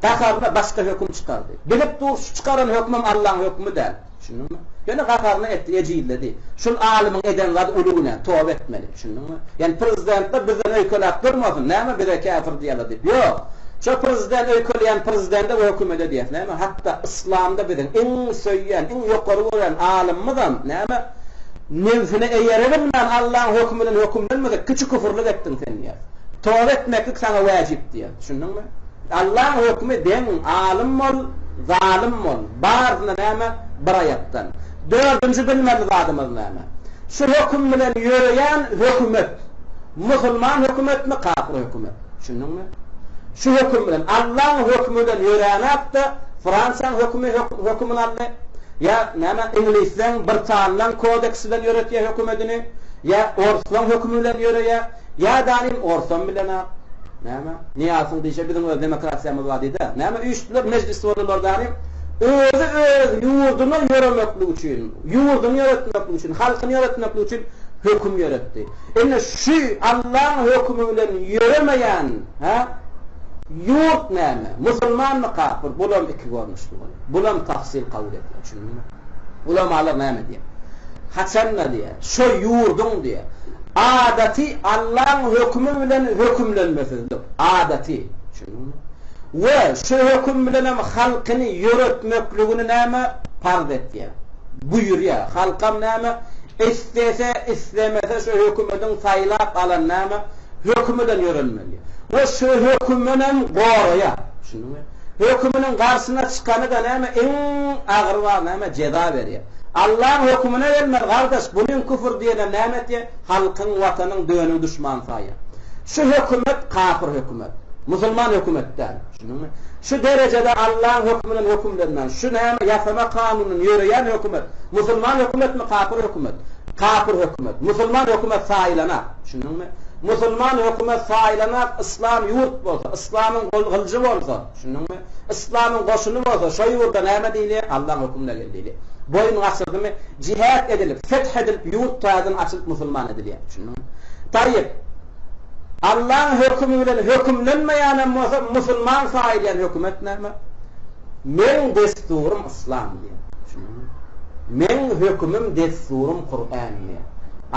gaharyna başga höküm çykardy. Bilip dur şu çykaran hökmem Allaň hökümi däl. Düşündiňmi? Ýöne gaharyna etdi, ejizledi. Şul alymyň eden zady uly günä, toba etmeli. Düşündiňmi? Ýani prezidentler bizden öýkeläp durmasyn, näme bize käfir diýýärler diýip. Ýok. Şo prezident öýkeleýän prezidende we hökümede diýýäs. Näme? Hatda yslamda biziň iň söýýän, iň ýokary görýän alymymyzam näme? Nebsine eýerebilmän Allaň hökümi bilen hökümlenmesek kiçi küfürlik etdiň sen diýer. Toba etmeklik saňa wäjip diýer. Düşündiňmi? Allaň hökümi deň, alym bol, zalym bol, barysyna näme? Bir aýakdan. Dördünji bilmeli zadymyz näme? Şu höküm bilen ýöreýän hökümet, musulman hökümetmi, kapyr hökümet? Düşündiňmi? Şu höküm bilen, Allaň hökümi bilen ýöränakda Fransiýaň hökümi hökümini aldy. Ýa näme iňlisleň, britanlaň kodeksi bilen ýöretýär hökümedini, ýa orslaň hökümi bilen ýöreýär, ýa danym orsam bilenok. Näme? Nyýazowyň diýşi biziň öz demokratiýamyz bar diýdi. Näme üýşdüler mejlis boldular dany özi öz ýurduny ýöremeklik üçin, ýurduny ýöretmeklik üçin, halkyny ýöretmeklik üçin höküm ýöretdi. Indi şu Allaň hökümi bilen ýöremeýän, hä? Ýurt näme? Musulmanmy kapyr? Bulam iki görnüşli bolýar. Bulam tafsil kabul edýär. Düşündiňmi? Ulamalar näme diýýär? Haçanda diýýär, şo ýurduň diýýär, adaty Allaň hökümi bilen hökümlenmesizlik, adaty, düşündiňmi? We şo höküm bilenem halkyny ýöretmekligini näme parz etýär, buýurýar. Halkam näme, islese, islemese şo hökümediň saýlap alan näme, hökümi bilen ýörenmeli. We şo höküminem goraýar. Düşündiňmi? Höküminiň garşyna çykany-da näme, iň agyr bar näme, jeza berýär. Allaň hökümine gelmez gardaş, bunyň küfür diýenem näme etýär, halkyň, watanyň dönügi duşmany saýýar. Şu hökümet kapyr hökümet. Musulman hökümet däl. Düşündiňmi? Şu derejede Allaň höküminden hökümlenmän, şu näme ýasama kanundan ýöreýän hökümet, musulman hökümetmi, kapyr hökümet? Kapyr hökümet. Musulman hökümet saýylanak. Düşündiňmi? Musulman hökümet saýylanak, yslam ýurt bolsa, yslamyň gylyjy bolsa, düşündiňmi? Yslamyň goşuny bolsa, şo ýurda näme diýilýär? Allaň hökümine gel diýilýär. Boýun gaçyrdymy, jihad edilip, feth edilip, ýurt täzeden açylyp musulman edilýär. Düşündiňmi? Taýyp. Allaň hökümi bilen hökümlenmeýänem bolsa, musulman saýylýan hökümet näme? Meň desturym yslam diýýär. Düşündiňmi? Meň hökümim, desturym Kur'an diýýär.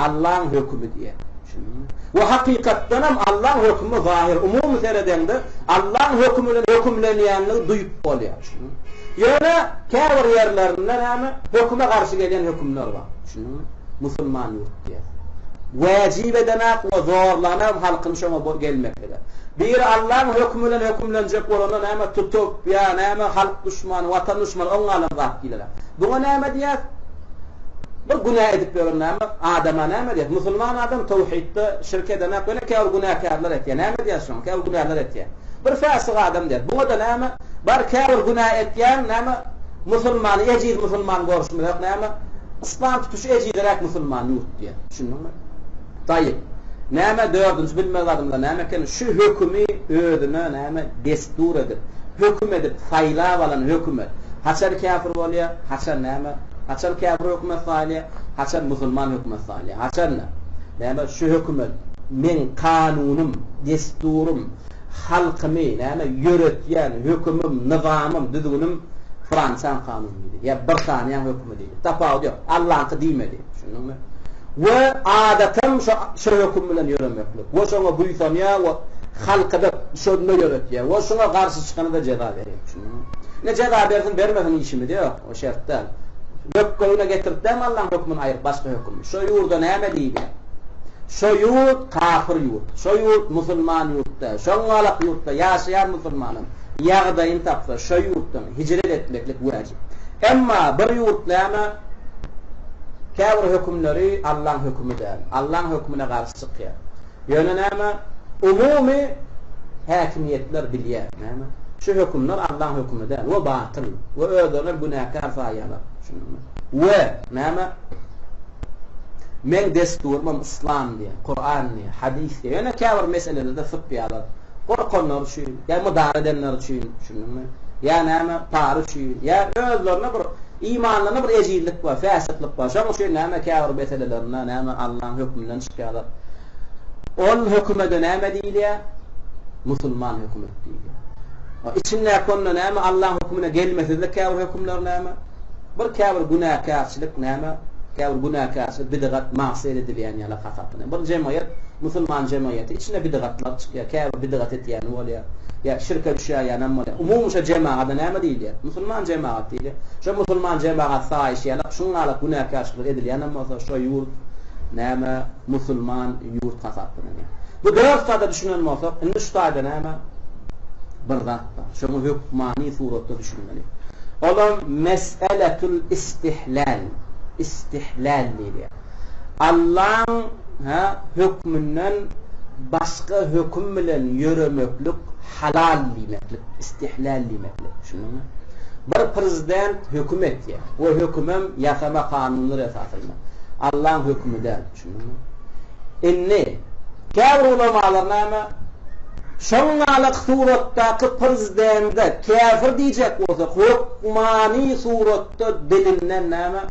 Allaň hökümi diýýär. Düşündiňmi? We hakykatdanam Allaň hökümi zahyr, umumy seredeňde Allaň hökümi bilen hökümlenýänligi duýup bolýar. Düşündiňmi? Ýöne käbir ýerlerinde näme? Höküme garşy gelýän hökümler bar. Düşündiňmi? Musulman ýurt diýýär. Wäjip edenak we zorlanam halkyny şoňa gelmeklige. Biri Allaň hökümi bilen hökümlenjek bolanda näme tutup ýa näme halk duşmany, watan duşmany oň galan zat diýiler. Buňa näme diýýäs? Bir günä edip ýören näme adama näme diýýäs? Musulman adam towhidde şirk edenak ýöne käbir günäkärler etýär. Näme diýýäs şoňa? Käbir günäler etýär. Bir fäsik adam diýýäs. Buňa-da näme? Bar käbir günä etýän näme musulmany ejiz musulman görşümizok näme? Yslam tutuş ejiziräk musulman ýurt diýýär. Düşündiňmi? Taýyp. Näme dördünji bilmeli zadymyzda näme eken? Şu hökümi özüne näme destur edip, höküm edip saýlap alan hökümet haçan käfir bolýar, haçan näme? Haçan käfir hökümet saýylýar, haçan musulman hökümet saýylýar? Haçanda näme şu hökümet meň kanunym, desturym, halkymy näme ýöretýän hökümim, nyzamym, düzgünim Fransiýaň kanuny diýdi. Ýa Britaniýaň hökümi diýdi. Tapawudy ýok. Allaňky diýmedi. Düşündiňmi? We adatam şo şo höküm bilen ýöremeklik. We şoňa buýsanýar we halky-da şonda ýöretýär. We şoňa garşy çykana-da jeza berýär. Düşündiňmi? Ine jeza bersin, bermesin işimiz ýok. O şert däl. Bökgegine getirip dämi Allaň hökmüni aýryp başga höküm. Şo ýurda näme diýilýär? Şo ýurt kafir ýurt. Şo ýurt musulman ýurt däl. Şoňňalak ýurtda ýaşaýan musulmanyň ýagdaýyny tapsa şo ýurtdan hijret etmeklik wajyp. Emma bir ýurt näme? Käbir hökümleri Allaň hökümi däl. Allaň hökmüne garşy çykýar. Ýöne näme? Umumy häkimiýetler bilýär, näme? Şu hökümler Allaň hökümi däl we batyl we özlerini günäkär saýýarlar. Düşündiňmi? We näme? Meň desturymam yslam diýýär, Kuran diýýär, hadys diýýär. Ýöne käbir meselelerde sypýarlar. Gorkanlar üçin, ýa mydar edenler üçin, düşündiňmi? Ýa näme, para üçin, ýa özlerine bir imanlarynda bir ejizlik bar, fäsitlik bar. Şonuň üçin näme käbir meselelerinde näme Allaň hökmünden çykýarlar. Ol hökümede näme diýilýär? Musulman hökümet diýilýär. Içindäki onda näme Allaň hökmüne gelmesizlik käbir hökümler näme? Bir käbir günäkärçilik näme? Käbir günäkärçilik bidgat, magsyýet edilýän ýaly hasaplanýar. Bir jemgyýet, musulman jemgyýeti içinde bidgatlar çykýar, käbir bidgat etýäni bolýar, ýa şirke düşäýýänem bolýar. Umumy şo jemagada näme diýilýär? Musulman jemagat diýilýär. Şo musulman jemagat saýyşy ýalak, şuňňalak günäkärçilikler edilýänem bolsa, şo ýurt näme musulman ýurt hasaplanýar. Bu dört zada düşünen bolsak, indi şu taýda näme? Bir zat bar. Şoňa hökmany suratda düşünmeli. Olam mes'eletul istihlal, istihlal diýilýär. Allaň hä hökmünden başga höküm bilen ýöremeklik halal diýmeklik, istihlal diýmeklik. Düşündiňmi? Bir prezident höküm etýär we hökümem ýasama kanunlar esasynda. Allaň hökümi däl. Düşündiňmi? Indi käbir ulamalar näme? Şoňňalak suratdaky prezidende käfir diýjek bolsak, hökmany suratda dilinden näme?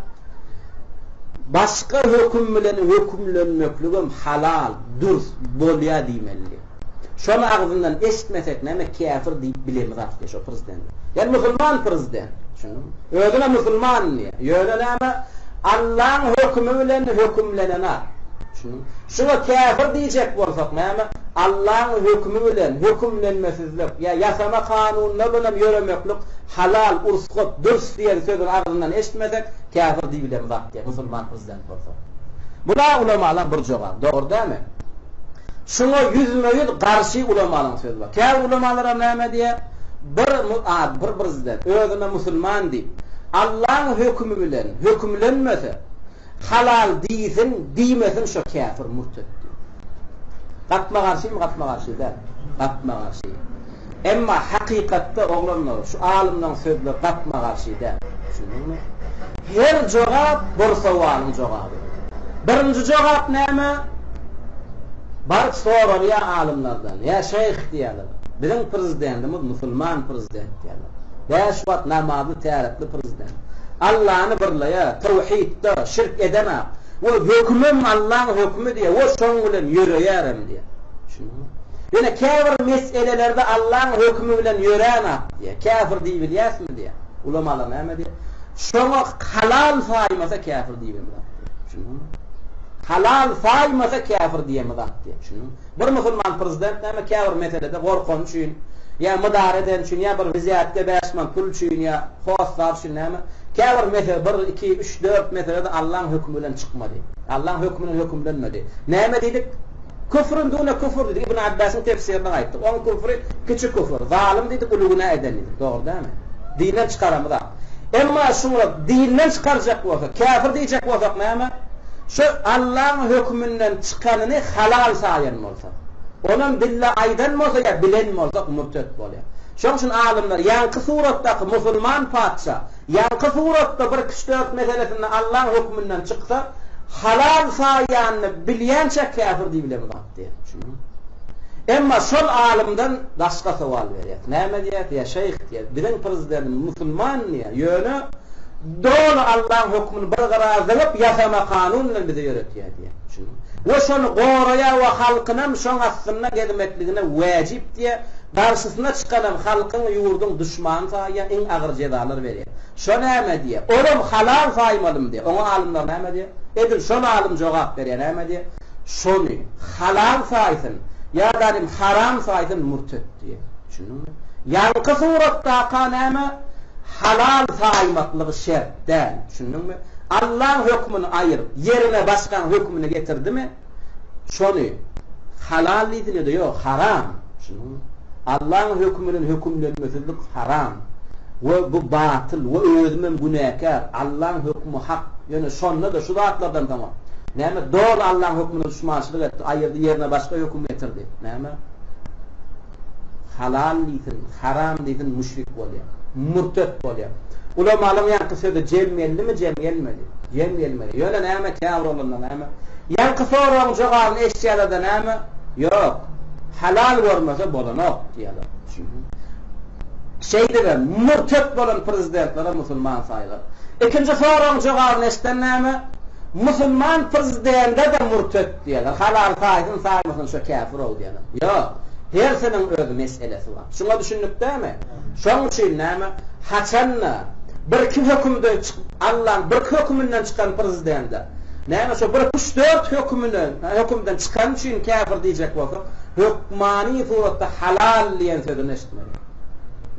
Başga höküm bilen hökümlenmekligem halal, dürs, bolýa diýmeli. Şony agzyndan eşitmesek näme käfir diýip bilemizak diýýär şo prezidende. Ýani musulman prezident. Düşündiňmi? Özüne musulman diýýär. Ýöne näme? Allaň hökümi bilen hökümlenenak. Düşündiňmi? Şuňa käfir diýjek bolsak näme? Allaň hökümi bilen hökümlenmesizlik ýa ýasama kanunlar bilenem ýöremeklik halal, ursgat, dürs diýen sözüni agzyndan eşitmesek käfir diýibilemizak diýýär musulman prezident bolsa. Bula ulamalaň bir jogaby. Dogry dälmi? Şuňa ýüzme-ýüz garşy ulamalaň sözi bar. Käbir ulamalaram näme diýýär? Bir bir prezident özüne musulman diýip, Allaň hökümi bilen hökümlenmese, halal diýsin, diýmesin şo käfir, murtet diýýär. Gapma-garşymy, gapma-garşy däl? Gapma-garşy. Emma hakykatda oglanlar şu alymlaň sözleri gapma-garşy däl. Düşündiňmi? Her jogap bir sowalyň jogaby. Birinji jogap näme? Baryp soralýar alymlardan. Ýa şeýh diýýärler. Biziň prezidentimiz musulman prezident diýýärler. Bäş wagt namazly, täretli prezident. Allany birleýär, töwhidde, şirk edenak. We hökümem Allaň hökümi diýýär. We şoň bilen ýöreýärem diýýär. Düşündiňmi? Ýöne käbir meselelerde Allaň hökümi bilen ýöränak diýýär. Käfir diýibilýäsmi diýýär. Ulamalar näme diýýär? Şoňa halal saýmasa käfir diýibemzok diýýär. Düşündiňmi? Halal saýmasa käfir diýemizok diýýär. Düşündiňmi? Bir musulman prezident näme käbir meselede gorkany üçin ýa mydar edeni üçin ýa bir wizýatka bäş manat pul üçin ýa hossar üçin näme käbir mesele bir, iki, üç, dört meselede Allaň hökümi bilen çykmady. Allaň hökümi bilen hökümlenmedi. Näme diýdik? Küfrün dune küfür diýdik. Ibn Abbasyň tefsirinde aýtdyk. Oň küfri kiçi küfür. Zalym diýdik, uly günä eden diýdik. Dogry dälmi? Dinden çykaramyzak. Emma şuňa dinden çykarjak bolsak, käfir diýjek bolsak näme? Şu Allaň höküminden çykanyny halal saýan bolsak. Onam dille aýdan bolsa ýa bilen bolsak mürtet bolýar. Şoň üçin alymlar ýaňky suratdaky musulman patyşa Ýaňky suratda bir kiş-dört meselesinde Allaň höküminden çyksa, halal saýýanyny bilýänçä käfir diýibilemizok diýýär. Düşündiňmi? Emma şol alymdan başga sowal berýär. Näme diýýär? Ýa şeýh diýýär, biziň prezidentimiz musulman diýýär, ýöne doly Allaň hökümini bir gyra zyňyp ýasama kanun bilen bizi ýöretýär diýýär. Düşündiňmi? We şony goraýar we halkynam şoň astynda gezmekligine wäjip diýýär. Garşysyna çykanam halkyň, ýurduň duşmany saýýar, iň agyr jezalar berýär. Şo näme diýýär? Olam halal saýmalymy diýýär. Oňa alymlar näme diýýär? Edil şol alym jogap berýär, näme diýýär? Şony halal saýsyn, ýa-da haram saýsyn murtet diýýär. Düşündiňmi? Ýaňky suratdaka näme? Halal saýmaklygy şert däl. Düşündiňmi? Allaň hökmüni aýyryp, ýerine başgaň hökmüni getirdimi? Şony halal diýsin ýa-da ýok, haram. Düşündiňmi? Allaň hökümi bilen hökümlenmesizlik haram. We bu batyl we özümem günäkär. Allaň hökümi hak. Ýöne şonda-da şu zatlardan soňam näme doly Allaň hökmüne duşmançylyk etdi, aýyrdy, ýerine başga höküm getirdi. Näme? Halal diýsin, haram diýsin müşrik bolýar. Mürtet bolýar. Ulamalaryň ýaňky sözi jem geldimi, jem gelmedi. Jem gelmedi. Ýöne näme käbir oglanlar näme? Ýaňky soragyň jogabyny eşitýärler-de näme? Ýok. Halal görmese bolanok diýýärler. Şeýdibem mürtet bolan prezidentlere musulman saýylar. Ikinji soragyň jogabyny eşiden näme? Musulman prezidende-de mürtet diýýärler. Halal saýsyn, saýmasyn şo käfir-ow diýýärler. Ýok. Hersiniň öz meselesi bar. Şuňa düşündik dämi? Şoň üçin näme? Haçanda birki hökümden çykyp, Allaň birki höküminden çykan prezidende näme şo bir üç-dört hökümine, hökümden çykany üçin käfir diýjek bolsak, hökmany suratda halal diýen sözüni eşitmeli.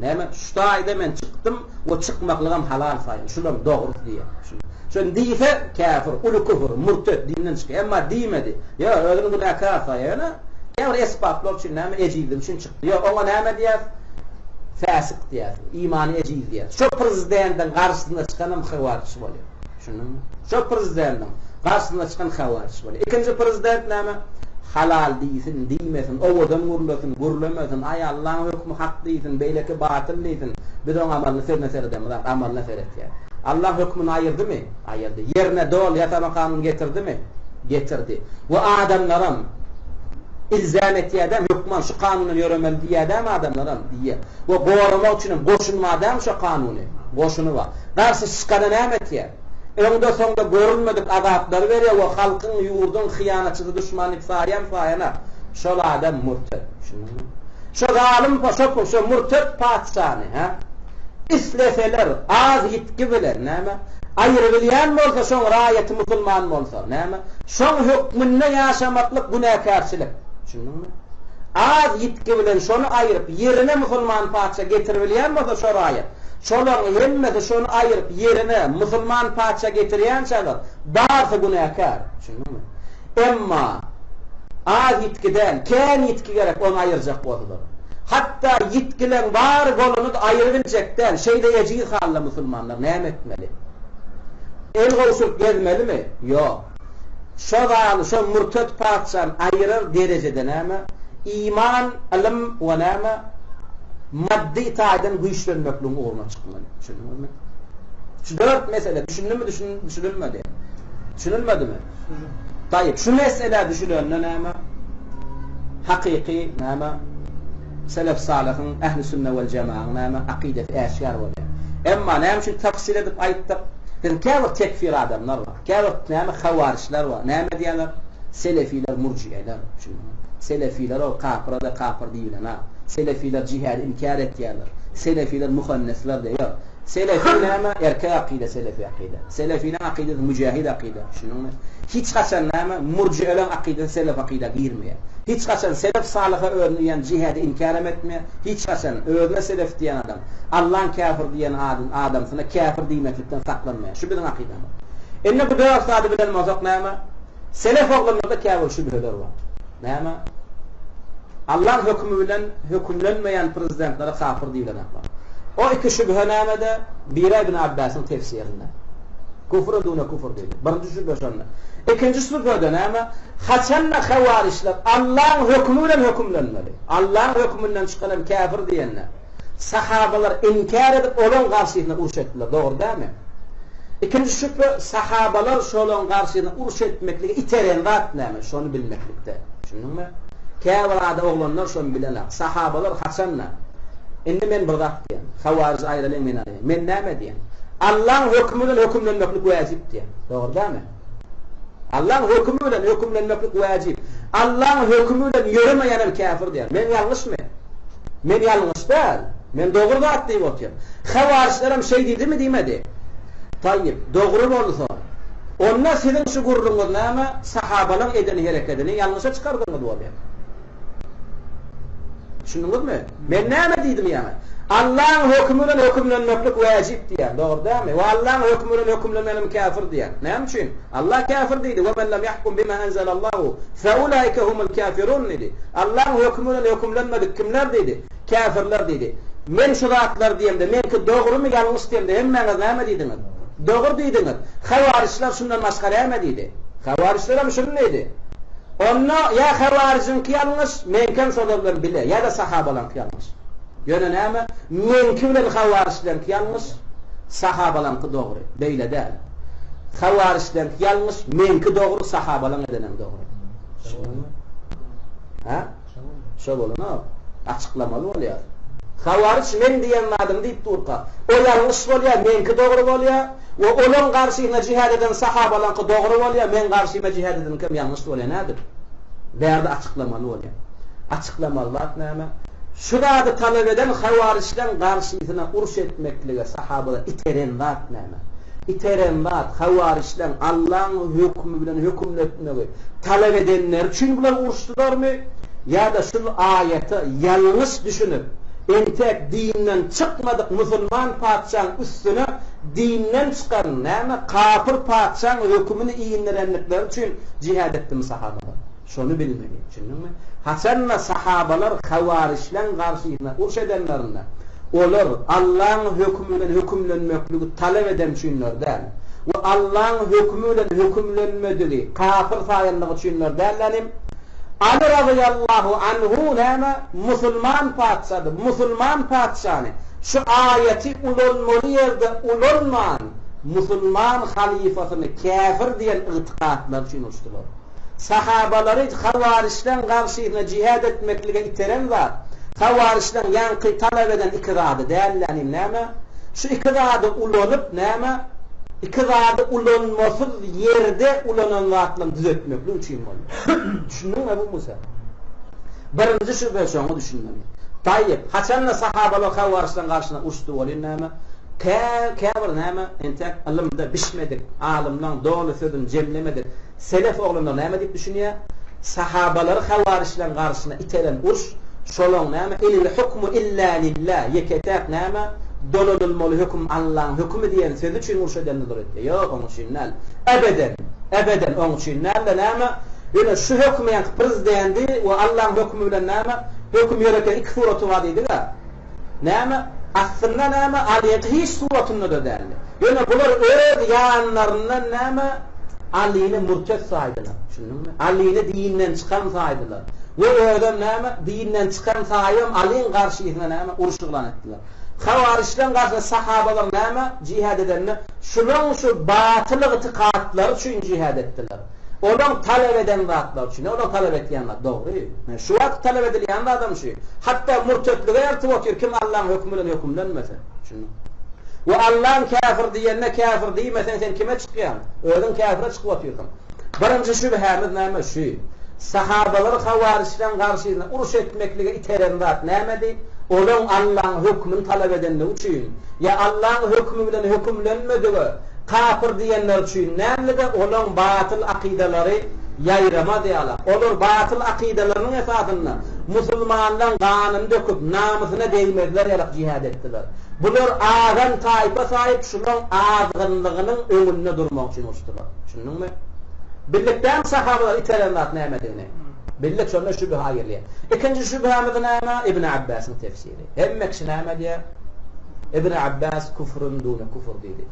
Näme? Şu taýda men çykdym we çykmaklygam halal saýyn. Şulam dogrusy diýýär. Şony diýse käfir, uly küfür, murtet, dinden çykýar. Emma diýmedi. Ýok, özüni günäkär saýýar. Ýöne käbir esbaplar üçin näme ejizligi üçin çykdy. Ýok, oňa näme diýýäs? Fäsik diýýäs. Imany ejiz diýýäs. Şo prezidendiň garşysyna çykanam hawaryç bolýar. Düşündiňmi? Şo prezidendiň garşysyna çykan hawaryç bolýar. Ikinji prezident näme? Halal diýsin, diýmesin, owadan gürlesin, gürlemesin, aý Allaň hökmi hak diýsin, beýleki batyl diýsin. Biz oň amalyna sözüne seredemizok, amalyna seretýäs. Allaň hökmüni aýyrdymy? Aýyrdy. Ýerine doly ýasama kanun getirdimi? Getirdi. We adamlaram. Ilzäm etýär-dämi, hökman şu kanundan ýöremeli diýýär-dämi adamlaram? Diýýär. We goramak üçin hem goşun bar-dämi şo kanuny? Goşuny bar. Garşy çykana näme etýär? Öňde-soňda görülmedik azaplary berýär we halkyň, ýurduň hyýanatçysy, duşmany diýip saýýarmy, saýanak. Şol adam murted. Düşündiňmi? Şo zalym, şo, şo murted patyşany, hä? Isleseler, az ýitgi bilen, näme? Aýyrybilýän bolsa, şoň raýaty musulman bolsa, näme? Şoň hökmünde ýaşamaklyk günäkärçilik. Düşündiňmi? Az ýitgi bilen şony aýyryp, ýerine musulman patyşa getiribilýän bolsa şo raýat, şolaryň hemmesi şony aýyryp, ýerine musulman patyşa getirýänçäler, barysy günäkär. Düşündiňmi? Emma az ýitgi däl, kän ýitgi gerek ony aýyrjak bolsalar. Hatda ýitgileň bary bolany-da aýyrybiljek däl. Şeýle ejiz halda musulmanlar näme etmeli? El gowşuryp gezmelimi? Ýok. Şo zaly, şo murtet patyşany aýyrar derejede näme? Iman, ylym we näme? Maddy taýdan güýçlenmekligiň ugruna çykmaly. Düşündiňizmi? Şu dört mesele düşündimi, düşünilmedi? Düşünilmedimi? Taýyp, şu meselä düşünende näme? Hakyky näme? Selef salyhyň, ähli sünne wel jemagyň näme? Akidesi äşgär bolýar. Emma näme üçin tafsil edip aýtdyk? Biziň käbir tekfir adamlar bar. Käbir näme hawaryçlar bar. Näme diýýärler? Selefiler murjieler. Düşündiňmi? Selefiler ol kapyra-da kapyr diýilen-a. Selefiler jihady inkär etýärler. Selefiler muhannesler diýýär. Selefi näme? Erkek akyda selefi akyda. Selefiniň akydasy müjahid akyda. Düşündiňmi? Hiç haçan näme? Murjieleň akydasy selef akyda girmeýär. Hiç haçan selef salyha özüni uýan jihady inkärem etmeýär. Hiç haçan özüne selef diýen adam Allaň käfir diýen adamsyna käfir diýmeklikden saklanmaýar. Şu biziň akydamyz. Indi bu dört zady bilen bolsak näme? Selef oglanlarda käbir şübheler bar. Näme? Allaň hökümi bilen hökümlenmeýän prezidentlere kapyr diýilenoklar. O iki şübhe nämede? Biri Ibn Abbasyň tefsirinde. Kufrun dune kufr diýdi. Birinji şübhe şonda. Ikinji şübhe-de näme? Haçanda hawaryçlar Allaň hökümi bilen hökümlenmeli. Allaň höküminden çykan hem käfir diýende. Sahabalar inkär edip olaň garşysyna uruş etdiler. Dogry dälmi? Ikinji şübhe, sahabalar şolaň garşysyna uruş etmeklige iteren zat näme? Şony bilmeklikde. Düşündiňmi? Käbir ada oglanlar şony bilenak. Sahabalar haçanda Indi men bir zat diýen. Hawaryjy aýralyň men aýraýyn. Men näme diýen? Allaň hökümi bilen hökümlenmeklik wäjip diýen. Dogry dälmi? Allaň hökümi bilen hökümlenmeklik wäjip. Allaň hökümi bilen ýöremeýän hem käfir diýen. Men ýalňyşmy? Men ýalňyş däl. Men dogry zat diýip otyryn. Hawaryçlar hem şeý diýdimi, diýmedi? Taýyp, dogry bolsa, onda siziň şu gürrüňiz näme, sahabalaň eden herekedini ýalňyşa çykardygyňyz bolýar. Düşündiňizmi? Men näme diýdim ýaňy? Allaň hökümi bilen hökümlenmeklik wäjip diýýän, dogry dälmi? We Allaň hökümi bilen hökümlenmenem käfir diýýän. Näme üçin? Allah käfir diýdi, Ve men lem yahkum bima enzelallahu fe ulaike humul kafirun diýdi. Allaň hökümi bilen hökümlenmedik kimler diýdi? Käfirler diýdi. Men şu zatlary diýemde, meňki dogrumy, ýalňyş diýemde hemmäňiz näme diýdiňiz? Dogry diýdiňiz. Hawaryçlar şundan başga näme diýdi? Hawaryçlar hem şuny diýdi. Onda ýa hawaryjyňky ýalňyş, meňkem şolar bilen bile, ýa-da sahabalaňky ýalňyş. Ýöne näme? Meňki bilen hawaryçlaryňky ýalňyş, sahabalaňky dogry. Beýle däl. Hawaryçlaryňky ýalňyş, meňki dogry, sahabalaň edenem dogry. Düşündiňmi? Ha? Şo bolanok. Açyklamaly bolýar. Hawaryç men diýen zadymy diýip durka, o ýalňyş bolýar, meňki dogry bolýar we olaň garşysyna jihad eden sahabalaňky dogry bolýar, meň garşyma jihad edeniňkem ýalňyş bolýar. Nädip? Bärde açyklamaly bolýar. Açyklamaly zat näme? Şu zady talap eden hawaryçlaň garşysyna uruş etmeklige sahabalar iteren zat näme? Iteren zat, hawaryçlaň Allaň hökümi bilen hökümletmegi talap edenleri üçin bular uruşdylarmy? Ýa-da şul aýata ýalňyş düşünip, entek dinden çykmadyk musulman patyşaň üstüne dinden çykan, näme, kapyr patyşaň hökümini indirendikleri üçin jihad etdimi sahabalar? Şony bilmeli. Düşündiňmi? Haçanda sahabalar hawaryçlaň garşysyna uruş edenlerinde, olar Allaň hökümi bilen hökümlenmekligi talap eden üçinler däl we Allaň hökümi bilen hökümlenmedigi kapyr saýanlygy üçinler dällänim, Aly razyýallahu anhu näme? Musulman patyşady. Musulman patyşany şu aýaty ulanmaly ýerde ulanman, musulman halyfasyny käfir diýen ygtykatlary üçin uruşdylar. Sahabalary hawaryçlaň garşysyna jihad etmeklige iteren zat, hawaryçlaň ýaňky talap eden iki zady dällänim näme? Şu iki zady ulanyp näme? Iki zady ulanmasyz ýerde ulanan zatlaryny düzetmeklik üçin boldy. Düşündiňmi Ebu Musa? Birinji şübhe şoňa düşünmeli. Taýyp, haçanda sahabalar hawaryçlaň garşysyna uruşdy welin näme? Kä käbir näme entek ylymda bişmedik, alymlaň doly sözüni jemlemedik selef oglanlar näme diýip düşünýär? Sahabalary hawaryçlaň garşysyna iteren uruş şolaň näme inil hukmu illa lillah ýeke-täk näme dolanylmaly höküm Allaň hökümi diýen sözi üçin uruş edendir öýtýär. Ýok oň üçin däl. Ebeden, ebeden oň üçin däl-de näme ýöne şu hökümi ýaňky prezdendi we Allaň hökümi bilen näme höküm ýöreken iki suraty bar diýdik-ä. Näme, aslynda näme, Alyňky hiç suratynda-da däldi. Ýöne bular öz ýanlaryndan näme, Alyny mürtet saýdylar. Düşündiňmi? Alyny dinden çykan saýdylar. We özem näme, dinden çykan saýybam Alyň garşysyna näme, uruş yglan etdiler. Hawaryçlaryň garşysyna sahabalar näme, jihad edende, şulaň şu batyl ygtykatlary üçin jihad etdiler. Olaň talap eden zatlary üçin, olaň talap etýän zat dogry. Şu wagt talap edilýän zadam şu. Hatda murtetlige eltip otyr kim Allaň hökümi bilen hökümlenmese. Düşündiň. We Allaň käfir diýenine käfir diýmeseň sen kime çykýaň? Özüň käfire çykyp otyrsyň. Birinji şübhämiz näme şu. Sahabalary hawaryçlaň garşysyna uruş etmeklige iteren zat nämedi? Olaň Allaň hökmüni talap edenligi üçin ýa Allaň hökümi bilen hökümlenmedige Kapyr diýenler üçin däldi-de, olaň batyl akydalary ýaýramaz ýaly. Olar batyl akydalarynyň esasynda musulmanlaň ganyny döküp, namysyna degmezler ýalak jihad etdiler. Bular azan taýpa saýyp, şulaň azgynlygynyň öňünde durmak üçin uruşdylar. Düşündiňmi? Bildik dämi sahabalary iteren zat nämedigini? Bildik, şonda şübhe aýrylýar. Ikinji şübhämiz näme? Ibn Abbasyň tefsiri. Hemme kişi näme diýýär? Ibn Abbas küfrün dune küfür diýdi.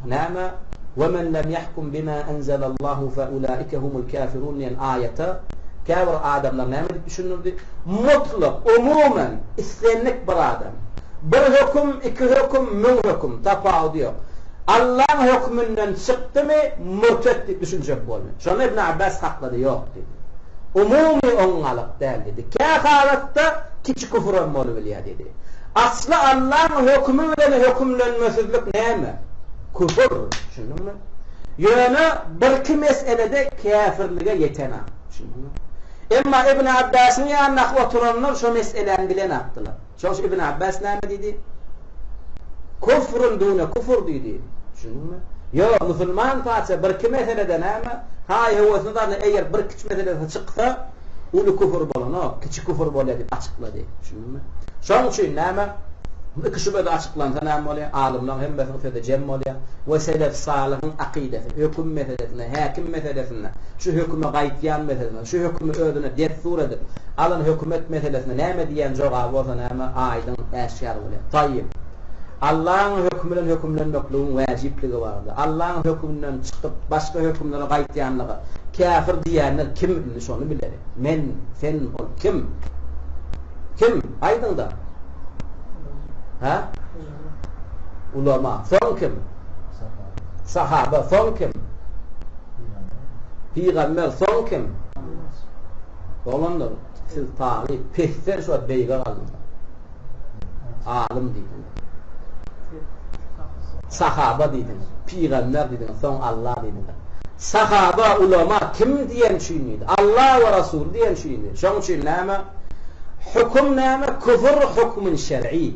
Näme? Ve men lem yahkum bima enzelallahu fe ulaike humul kafirun diýen aýata käbir adamlar näme diýip düşündirdi? Mutlak, umuman, islendik bir adam bir höküm, iki höküm, müň höküm, tapawudy ýok. Allaň höküminden çykdymy, murtet diýip düşünjek boldy. Şonda Ibn Abbas saklady, ýok diýdi. Umumy oňňalyk däl diýdi. Kä halatda kiçi küfür hem bolubilýär diýdi. Asly Allaň hökümi bilen hökümlenmesizlik näme? Küfür, düşündiňmi? Ýöne birki meselede käfirlige ýetenak, düşündiňmi? Emma Ibn Abbasyň ýanyndaky oturanlar şo meseläni bilenakdylar. Şoň üçin Ibn Abbas näme diýdi? Kufrun dune kufur diýdi. Düşündiňmi? Ýok, musulman patyşa birki meselede näme? Haý höwesini zadyna eger bir kiçi meselesi çyksa, uly kufur bolanok, kiçi kufur bolýar diýip açyklady. Düşündiňmi? Şoň üçin näme? Bu iki şübhe-de açyklansa näme bolýar? Alymlaryň hemmesiniň sözi jem bolýar we selef salyhyň akydasy höküm meselesinde, häkim meselesinde, şu höküme gaýtýan meselesinde, şu hökümi özüne dessur edip alan hökümet meselesinde näme diýýän jogaby bolsa näme aýdyň äşgär bolýar. Taýýyp. Allaň hökümi bilen hökümlenmekligiň wäjipligi barada, Allaň höküminden çykyp başga hökümlere gaýtýanlyga käfir diýýänler kim indi şony bileli. Men, sen, ol kim? Kim? Aýdyňda. Hä? Ulama. Soň kim? Sahaba. Soň kim? Pygamber. Soň kim? Oglanlar, siz talyp, pesden şu wagt beýige galdyňyz. Alym diýdiňiz. Sahaba diýdiňiz. Pygamber diýdiňiz. Soň Allah diýdiňiz. Sahaba, ulama kim diýen üçin diýdi. Allah we Rasul diýen üçin diýdi. Şoň üçin näme? Höküm näme? Küfür hökmün şer'i.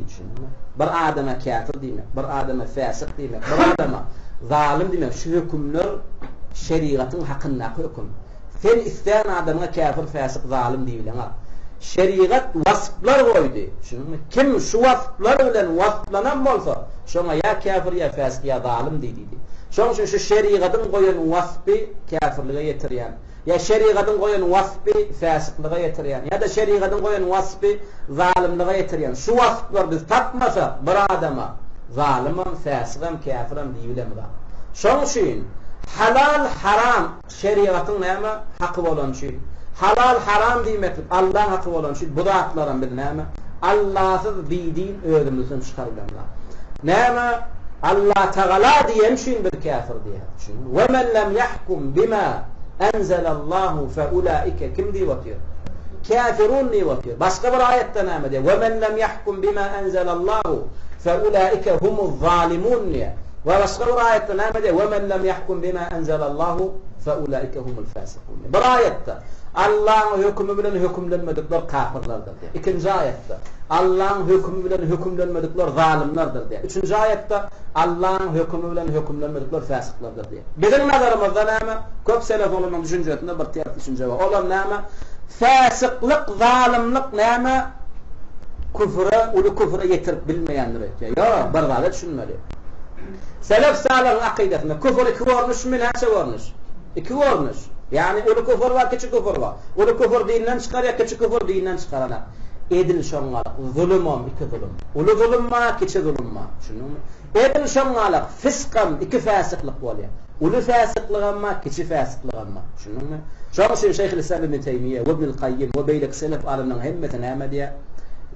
Bir adama käfir diýmek, bir adama fäsik diýmek, bir adama zalym diýmek şu hökümler şerigatyň hakyndaky höküm. Sen islän adamyňa käfir, fäsik, zalym diýibileňok. Şerigat wasplar goýdy. Düşündiňmi? Kim şu wasplar bilen wasplanan bolsa, şoňa ýa käfir, ýa fäsik, ýa zalym diý diýdi. Şonuň üçin şu şerigatyň goýan waspy käfirlige ýetirýän, ýa şerigatyň goýan waspy fäsiklige ýetirýän, ýa-da şerigatyň goýan waspy zalymlyga ýetirýän. Şu wasplary biz tapmasak, bir adama zalymam, fäsigem, käfirem diýibilemizok. Şonuň üçin halal, haram Şerigatyň näme haky bolany üçin, halal haram diýmeklik Allaň haky bolany üçin bu zatlaram biz näme Allasyz bidin özümizden çykarylan zat. Näme Allatagala diýeni üçin biz käfir diýýäris. Düşündiňmi? We men lem ýahkum bima. enzelallahu fe ulaike kim diýip otyr? Käfirun diýip otyr. Başga bir aýatda näme diýýär? Ve men lem yahkum bima enzelallahu fe ulaike humuz zalimun diýýär. We başga bir aýatda näme diýýär? Ve men lem yahkum bima enzelallahu fe ulaike humul fasikun. Bir aýatda Allaň hökümi bilen hökümlenmedikler kapyrlardyr diýýär. Ikinji aýatda Allaň hökümi bilen hökümlenmedikler zalymlardyr diýýär. Üçünji aýatda Allaň hökümi bilen hökümlenmedikler fäsyklardyr diýýär. Biziň nazarymyzda näme? Köp selef ulumyň düşünjesinde bir ters düşünje bar. Olam näme? Fäsyklyk, zalymlyk näme? Küfüre, uly küfüre ýetirip bilmeýändir öýtýär. Ýok, bir zada düşünmeli. Selef salyhyň akydasynda küfür iki görnüşmi, näçe görnüş? Iki görnüş. Ýagny uly küfür bar, kiçi küfür bar. Uly küfür dinden çykarýar, kiçi küfür dinden çykaranok. Edil şoňňalak zulumam iki zulum. Uly zulum bar, kiçi zulum bar. Düşündiňmi? Edil şoňňalak fyskam iki fäsiklik bolýar. Uly fäsiklygam bar, kiçi fäsiklygam bar. Düşündiňmi? Şonuň üçin Şeýhülislam Ibn Teýmiýe we Ibnül Kaýýym we beýleki selef alymlaryň hemmesi näme diýýär?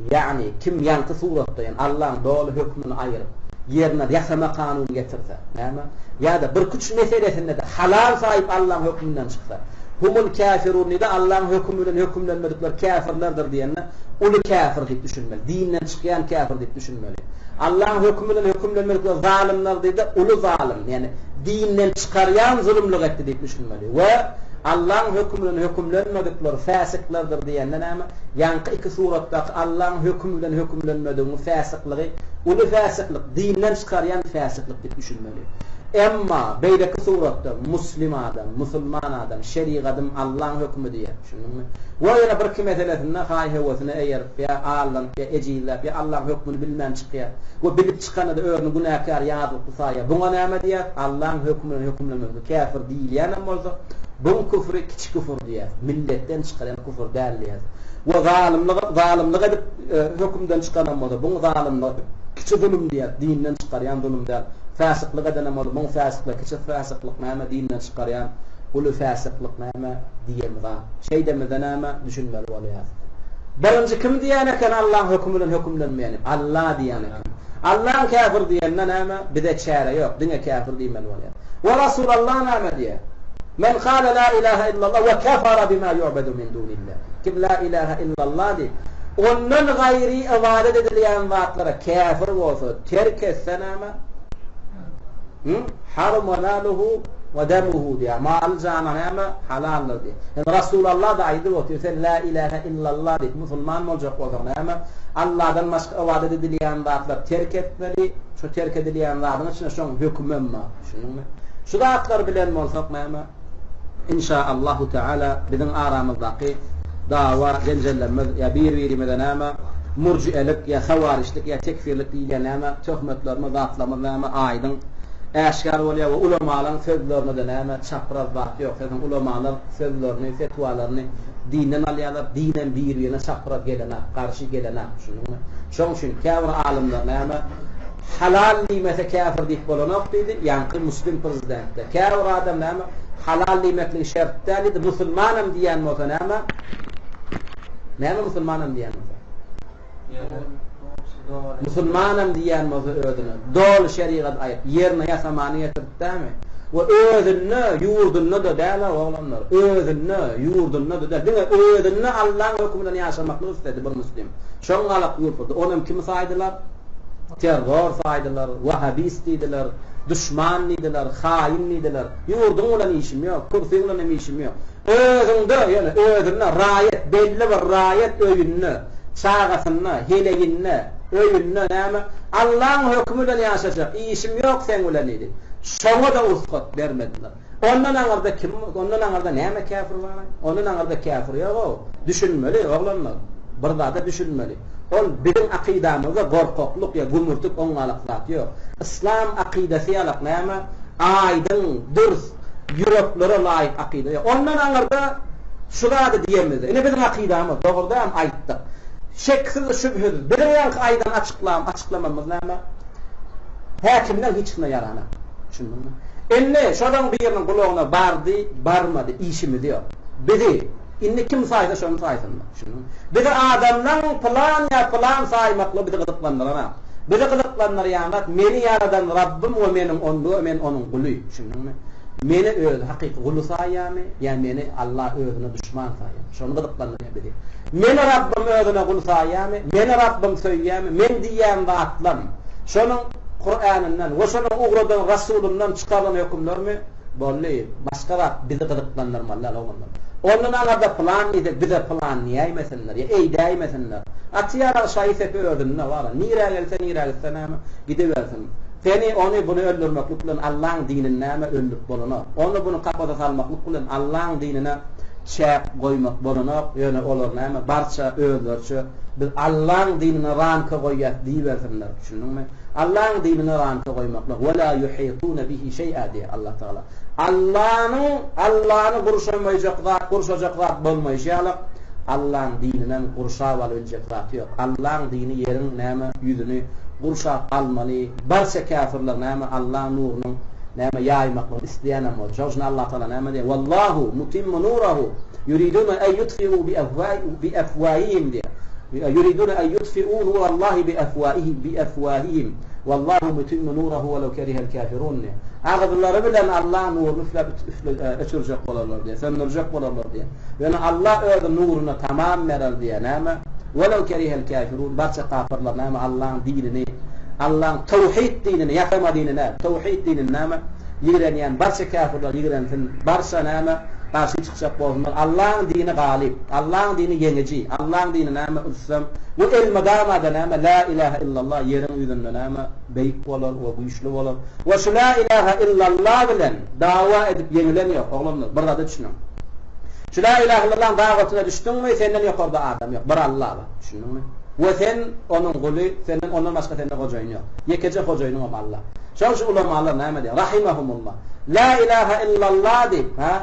Ýagny kim ýaňky suratda, ýagny Allaň doly hökmüni aýyryp, ýerine ýasama kanun getirse, näme? Ýa-da birküç meselesinde-de halal saýyp Allaň hökmünden çyksa, Humul käfirun diýdi, Allaň hökümi bilen hökümlenmedikler käfirlerdir diýende, uly käfir diýip düşünmeli, dinden çykýan käfir diýip düşünmeli. Allaň hökümi bilen hökümlenmedikler zalymlar diýdi, uly zalym, ýagny dinden çykarýan zulumlyk etdi diýip düşünmeli. We Allaň hökümi bilen hökümlenmedikler fäsiklerdir diýende näme? Ýaňky iki suratdaky Allaň hökümi bilen hökümlenmedigiň fäsikligi uly fäsiklik, dinden çykarýan fäsiklik diýip düşünmeli. Emma beýleki suratda muslim adam, musulman adam, şerigadym Allaň hökümi diýýär. Düşündiňmi? We ýene birki meselesinde haý-höwesine eýerip ýa aldanyp ýa ejizläp ýa Allaň hökmüni bilmän çykýar. We bilip çykanda-da özüni günäkär, ýazykly saýýar. Buňa näme diýýäs? Allaň hökümi bilen hökümlenmekde käfir diýilýänem bolsa, buň küfri kiçi küfür diýýäs. Milletden çykarýan küfür däl diýýäs. We zalymlyk, zalymlyk edip hökümden çykanam bolsa, buň zalymlygy kiçi zulum diýýäs, dinden çykarýan zulum däl. Fäsyklyk edenem bolsa, muň fäsyklygy kiçi fäsyklyk näme, dinden çykarýan uly fäsyklyk näme diýen zat. Şeýdemizde näme, düşünmeli bolýar. Birinji kim diýen eken Allaň hökümi bilen hökümlenmeýän diýip? Alla diýen eken. Allaň käfir diýenine näme, bize çäre ýok, diňe käfir diýmeli bolýar. We Rasulalla näme diýýär? Men kale la ilaha illallah we kefara bima yu'bedu min dunillah. Kim la ilaha illallah diýip, ondan gaýry ybadat edilýän zatlara käfir bolsa, terk etse näme? Hı? Haruma maluhu we demuhu diýýär. Maly jany näme? Halaldyr diýýär. Ýani Rasulullah da aýdyp otyr, sen la ilaha illallah diýip musulman boljak bolsaň näme? Allahdan başga ybadat edilýän zatlary terk etmeli. Şu terk edilýän zadyň içinde şoň hökümem bar. Düşündiňmi? Şu zatlary bilen bolsak näme? Inşa Allahu Teala biziň aramyzdaky dawa jenjellerimiz ýa bir-birimize näme murjielik ýa hawarijlik ýa tekfirlik diýilýän näme töhmetlerimiz zatlarymyz näme aýdyň äşgär bolýar we ulamalaryň sözlerine-de näme çapraz zat ýok. Sesiň ulamalar sözlerini, fetwalaryny dinden alýarlar, dinem bir-birine çapraz gelenak, garşy gelenak, düşündiňmi? Şoň üçin käbir alymlar näme Halal diýmese käfir diýip bolanok diýdi, ýaňky muslim prezidentde. Käbir adam näme, halal diýmeklik şert däl diýdi, musulmanam diýýän bolsa näme? Näme musulmanam diýýän bolsa? Musulmanam diýýän bolsa özüne doly şerigat aýyp, ýerine ýasamany getirip dämi? We özünde, ýurdunda-da däl-a oglanlar, özünde, ýurdunda-da däl, diňe özünde Allaň hökümi bilen ýaşamaklyk isledi bir muslim. Şoň galak ýurtda. Onam kimi saýdylar? Terror saýdylar, wahabist diýdiler, duşman diýdiler, haýyn diýdiler. Ýurduň bilen işim ýok, kürsüň bilen hem işim ýok. Özüňde, ýöne özünde raýat, belli bir raýat öýünde, çagasynda, heleýinde, öýünde näme, Allaň hökümi bilen ýaşajak, işim ýok seň bilen diýdi. Şoňa-da rugsat bermediler. Ondan aňyrda kim, ondan aňyrda näme käfir bar-aý? Ondan aňyrda käfir ýog-ow. Düşünmeli, oglanlar. Bir zada düşünmeli. Ol biziň akydamyzda gorkaklyk ýa gümürtik oňňalak zat ýok. Yslam akydasy ýalak näme, aýdyň, dürs, ýüreklere laýyk akyda ýok. Ondan aňyrda şu zady diýemizde, ine biziň akydamyz, dogrudanam aýtdyk. Şeksiz we şübhesiz, biziň ýaňky aýdan açyklam, açyklamamyz näme? Häkimler hiç kime ýaranak. Düşündiňmi? Indi şolaň biriniň gulagyna bardy, barmady, işimiz ýok. Bizi indi kim saýsa şony saýsynlar. Düşündiňmi? Bizi adamlaň pylan ýa pylan saýmaklygy bizi gyzyklandyranak. Bizi gyzyklandyrýan zat meni ýaradan Rabbym we meniň on we men onuň guly. Düşündiňmi? Meni özi hakyky guly saýýarmy ýa meni Allah özüne duşman saýýarmy? Şony gyzyklandyrýar bizi. Meni Rabbym özüne gul saýýarmy? Meni Rabbym söýýärmi? Men diýýän zatlam şonuň Kur'anyndan we şonuň ugradan Rasulyndan çykarylan hökümlermi? Boldy. Başga zat bizi gyzyklandyrmaly däl oglanlar. Ondan aňarda pylan diýsek bize pylan diýäýmesinler ýa eýdäýmesinler. Aty ýarag şaýy-sepi özünde bar. Nirä gelse nirä gitse näme gidibersin. Seni, ony, buny öldürmeklik bilen Allaň dinini näme öldürip bolanok. Ony, buny kapasa salmaklyk bilen Allaň dinine çäk goýmak bolanok, ýöne olar näme, barça özleriçe biz Allaň dinine ramka goýýas diýibersinler, düşündiňmi? Allaň dinine ramka goýmaklyk, we la ýuhitune bihi şeý'a diýýär Allah Tagala. Allanyň, Allany gurşamaýjak zat, gurşajak zat bolmaýşy ýaly, Allaň dininem gurşap alybiljek zat ýok. Allaň dini ýeriň näme ýüzüni gurşap almaly. Barça käfirler näme Allaň nurunyň näme ýaýmaklygyny isleýänem bolsa. Şoň üçin Allah Tagala näme diýýär? Wallahu mutimmu nurahu yuriduna en yutfi'u bi afwahihim diýýär. Yuriduna en yutfi'u nurallahi bi afwahihim bi afwahihim. Wallahu mutimmu nurahu walau kerihel kafirun diýýär. Agyzlary bilen Allaň nuruny üfläp öçürjek bolarlar diýýär. Söndürjek bolarlar diýýär. Ýöne Allah öz nuruny tamam berer diýýär. Näme? Welew kerihel kafirun, barça kapyrlar näme Allaň dinini, Allaň towhid dinini, ýasama dinini däl, towhid dinini näme ýigrenýän barça kafirler ýigrensin, barça näme garşy çykjak bolsunlar. Allaň dini galyp, Allaň dini ýeňiji, Allaň dini näme üstem we elmydama-da näme la ilaha illallah ýeriň ýüzünde näme beýik bolar we güýçli bolar. We şu la ilaha illallah bilen dawa edip ýeňilen ýok, oglanlar, bir zada düşüniň. Şu la ilahe illallahyň dawatyna düşdüňmi, senden ýokarda adam ýok. Bir Alla bar. Düşündiňmi? We sen Onuň guly, senden Ondan başga sende hojaýyn ýok. Ýekeje hojaýynyňam Alla. Şonuň üçin ulamalar näme diýýär? Rahimahumullah. La ilahe illallah diýip, ha,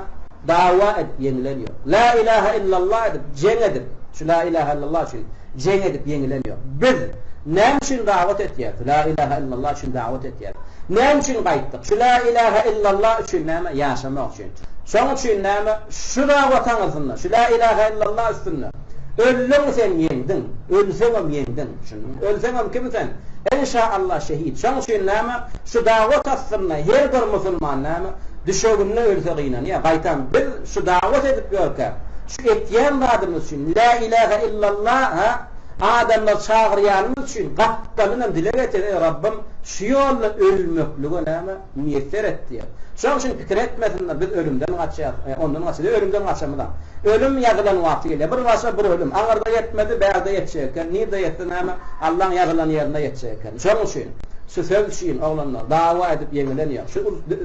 dawa edip ýeňilen ýok. La ilahe illallah edip, jeň edip, şu la ilahe illallah üçin jeň edip ýeňilen ýok. Biz näme üçin dawat etýäris? La ilahe illallah üçin dawat etýäris. Näme üçin gaýtdyk? Şu la ilahe illallah üçin näme? Ýaşamak üçin. Şoň üçin näme, şu dawat aňyrsynda, şu Lä ilahe illallah üstünde öldüň sen ýeňdiň, ölseňem ýeňdiň, düşündiňmi? Ölseňem kim sen? Enşa Allah şehit. Şoň üçin näme, şu dawat astynda her bir musulman näme, düşeginde ölse gynanýar. Gaýtam biz şu dawat edip ýörkäk, şu etýän zadymyz üçin Lä ilahe illallah ha adamlary çagyrýanymyz üçin gapdalynam dileg etýäs, Eý Rabbym, şu ýolda ölmeklige näme, Miýesser et diýýär. Şonuň üçin pikir etmesinler, biz ölümden gaçýas, ondan gaçýas. Ýok, ölümden gaçamyzam. Ölüm ýazylan wagty gelýär. Bir başa bir ölüm. Aňyrda ýetmedi, bärde ýetjek eken. Nirde ýetse näme, Allaň ýazylan ýerinde ýetjek eken. Şonuň üçin şu söz üçin, oglanlar, dawa edip ýeňilen ýok. Şu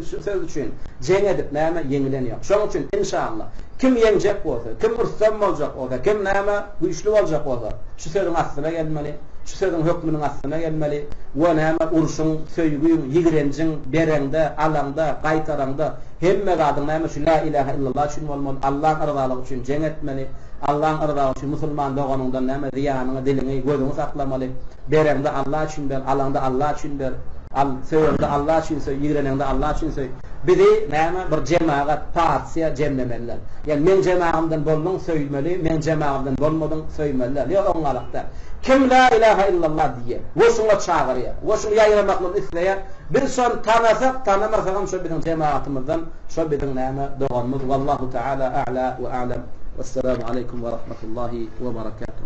şu söz üçin jeň edip näme, ýeňilen ýok. Şonuň üçin, inşallah, kim ýeňjek bolsa, kim rüstem boljak bolsa, kim näme, güýçli boljak bolsa, şu sözüň astyna gelmeli. Şu sözüň hökmüniň astyna gelmeli we näme urşuň, söýgüň, ýigrenjiň, bereňde, alaňda, gaýtaraňda hemme zadyň näme şu Lä ilähe illallah üçin bolmaly, Allaň yrzalygy üçin jeň etmeli, Allaň yrzalygy üçin musulman doganyňdan näme zyýanyňy, diliňi, gözüňi saklamaly, bereňde Alla üçin ber, alaňda Alla üçin ber, al, söýeňde Alla üçin söý, ýigreneňde Alla üçin söý. Bizi näme bir jemagat, partiýa jemlemeliler. Ýa meň jemagymdan bolduň söýmeli, meň jemagymdan bolmadyň söýmeliler. Ýok oňňalak däl. Kim La ilaha illallah diýýär we şuňa çagyrýar we şuny ýaýramaklygyny isleýär, biz şony tanasak, tanamasagam şo biziň jemagatymyzdan, şo biziň näme doganymyz. Wallahu taala a'la we a'lam. Wessalamu aleýkum we rahmetullahi we barakatuh.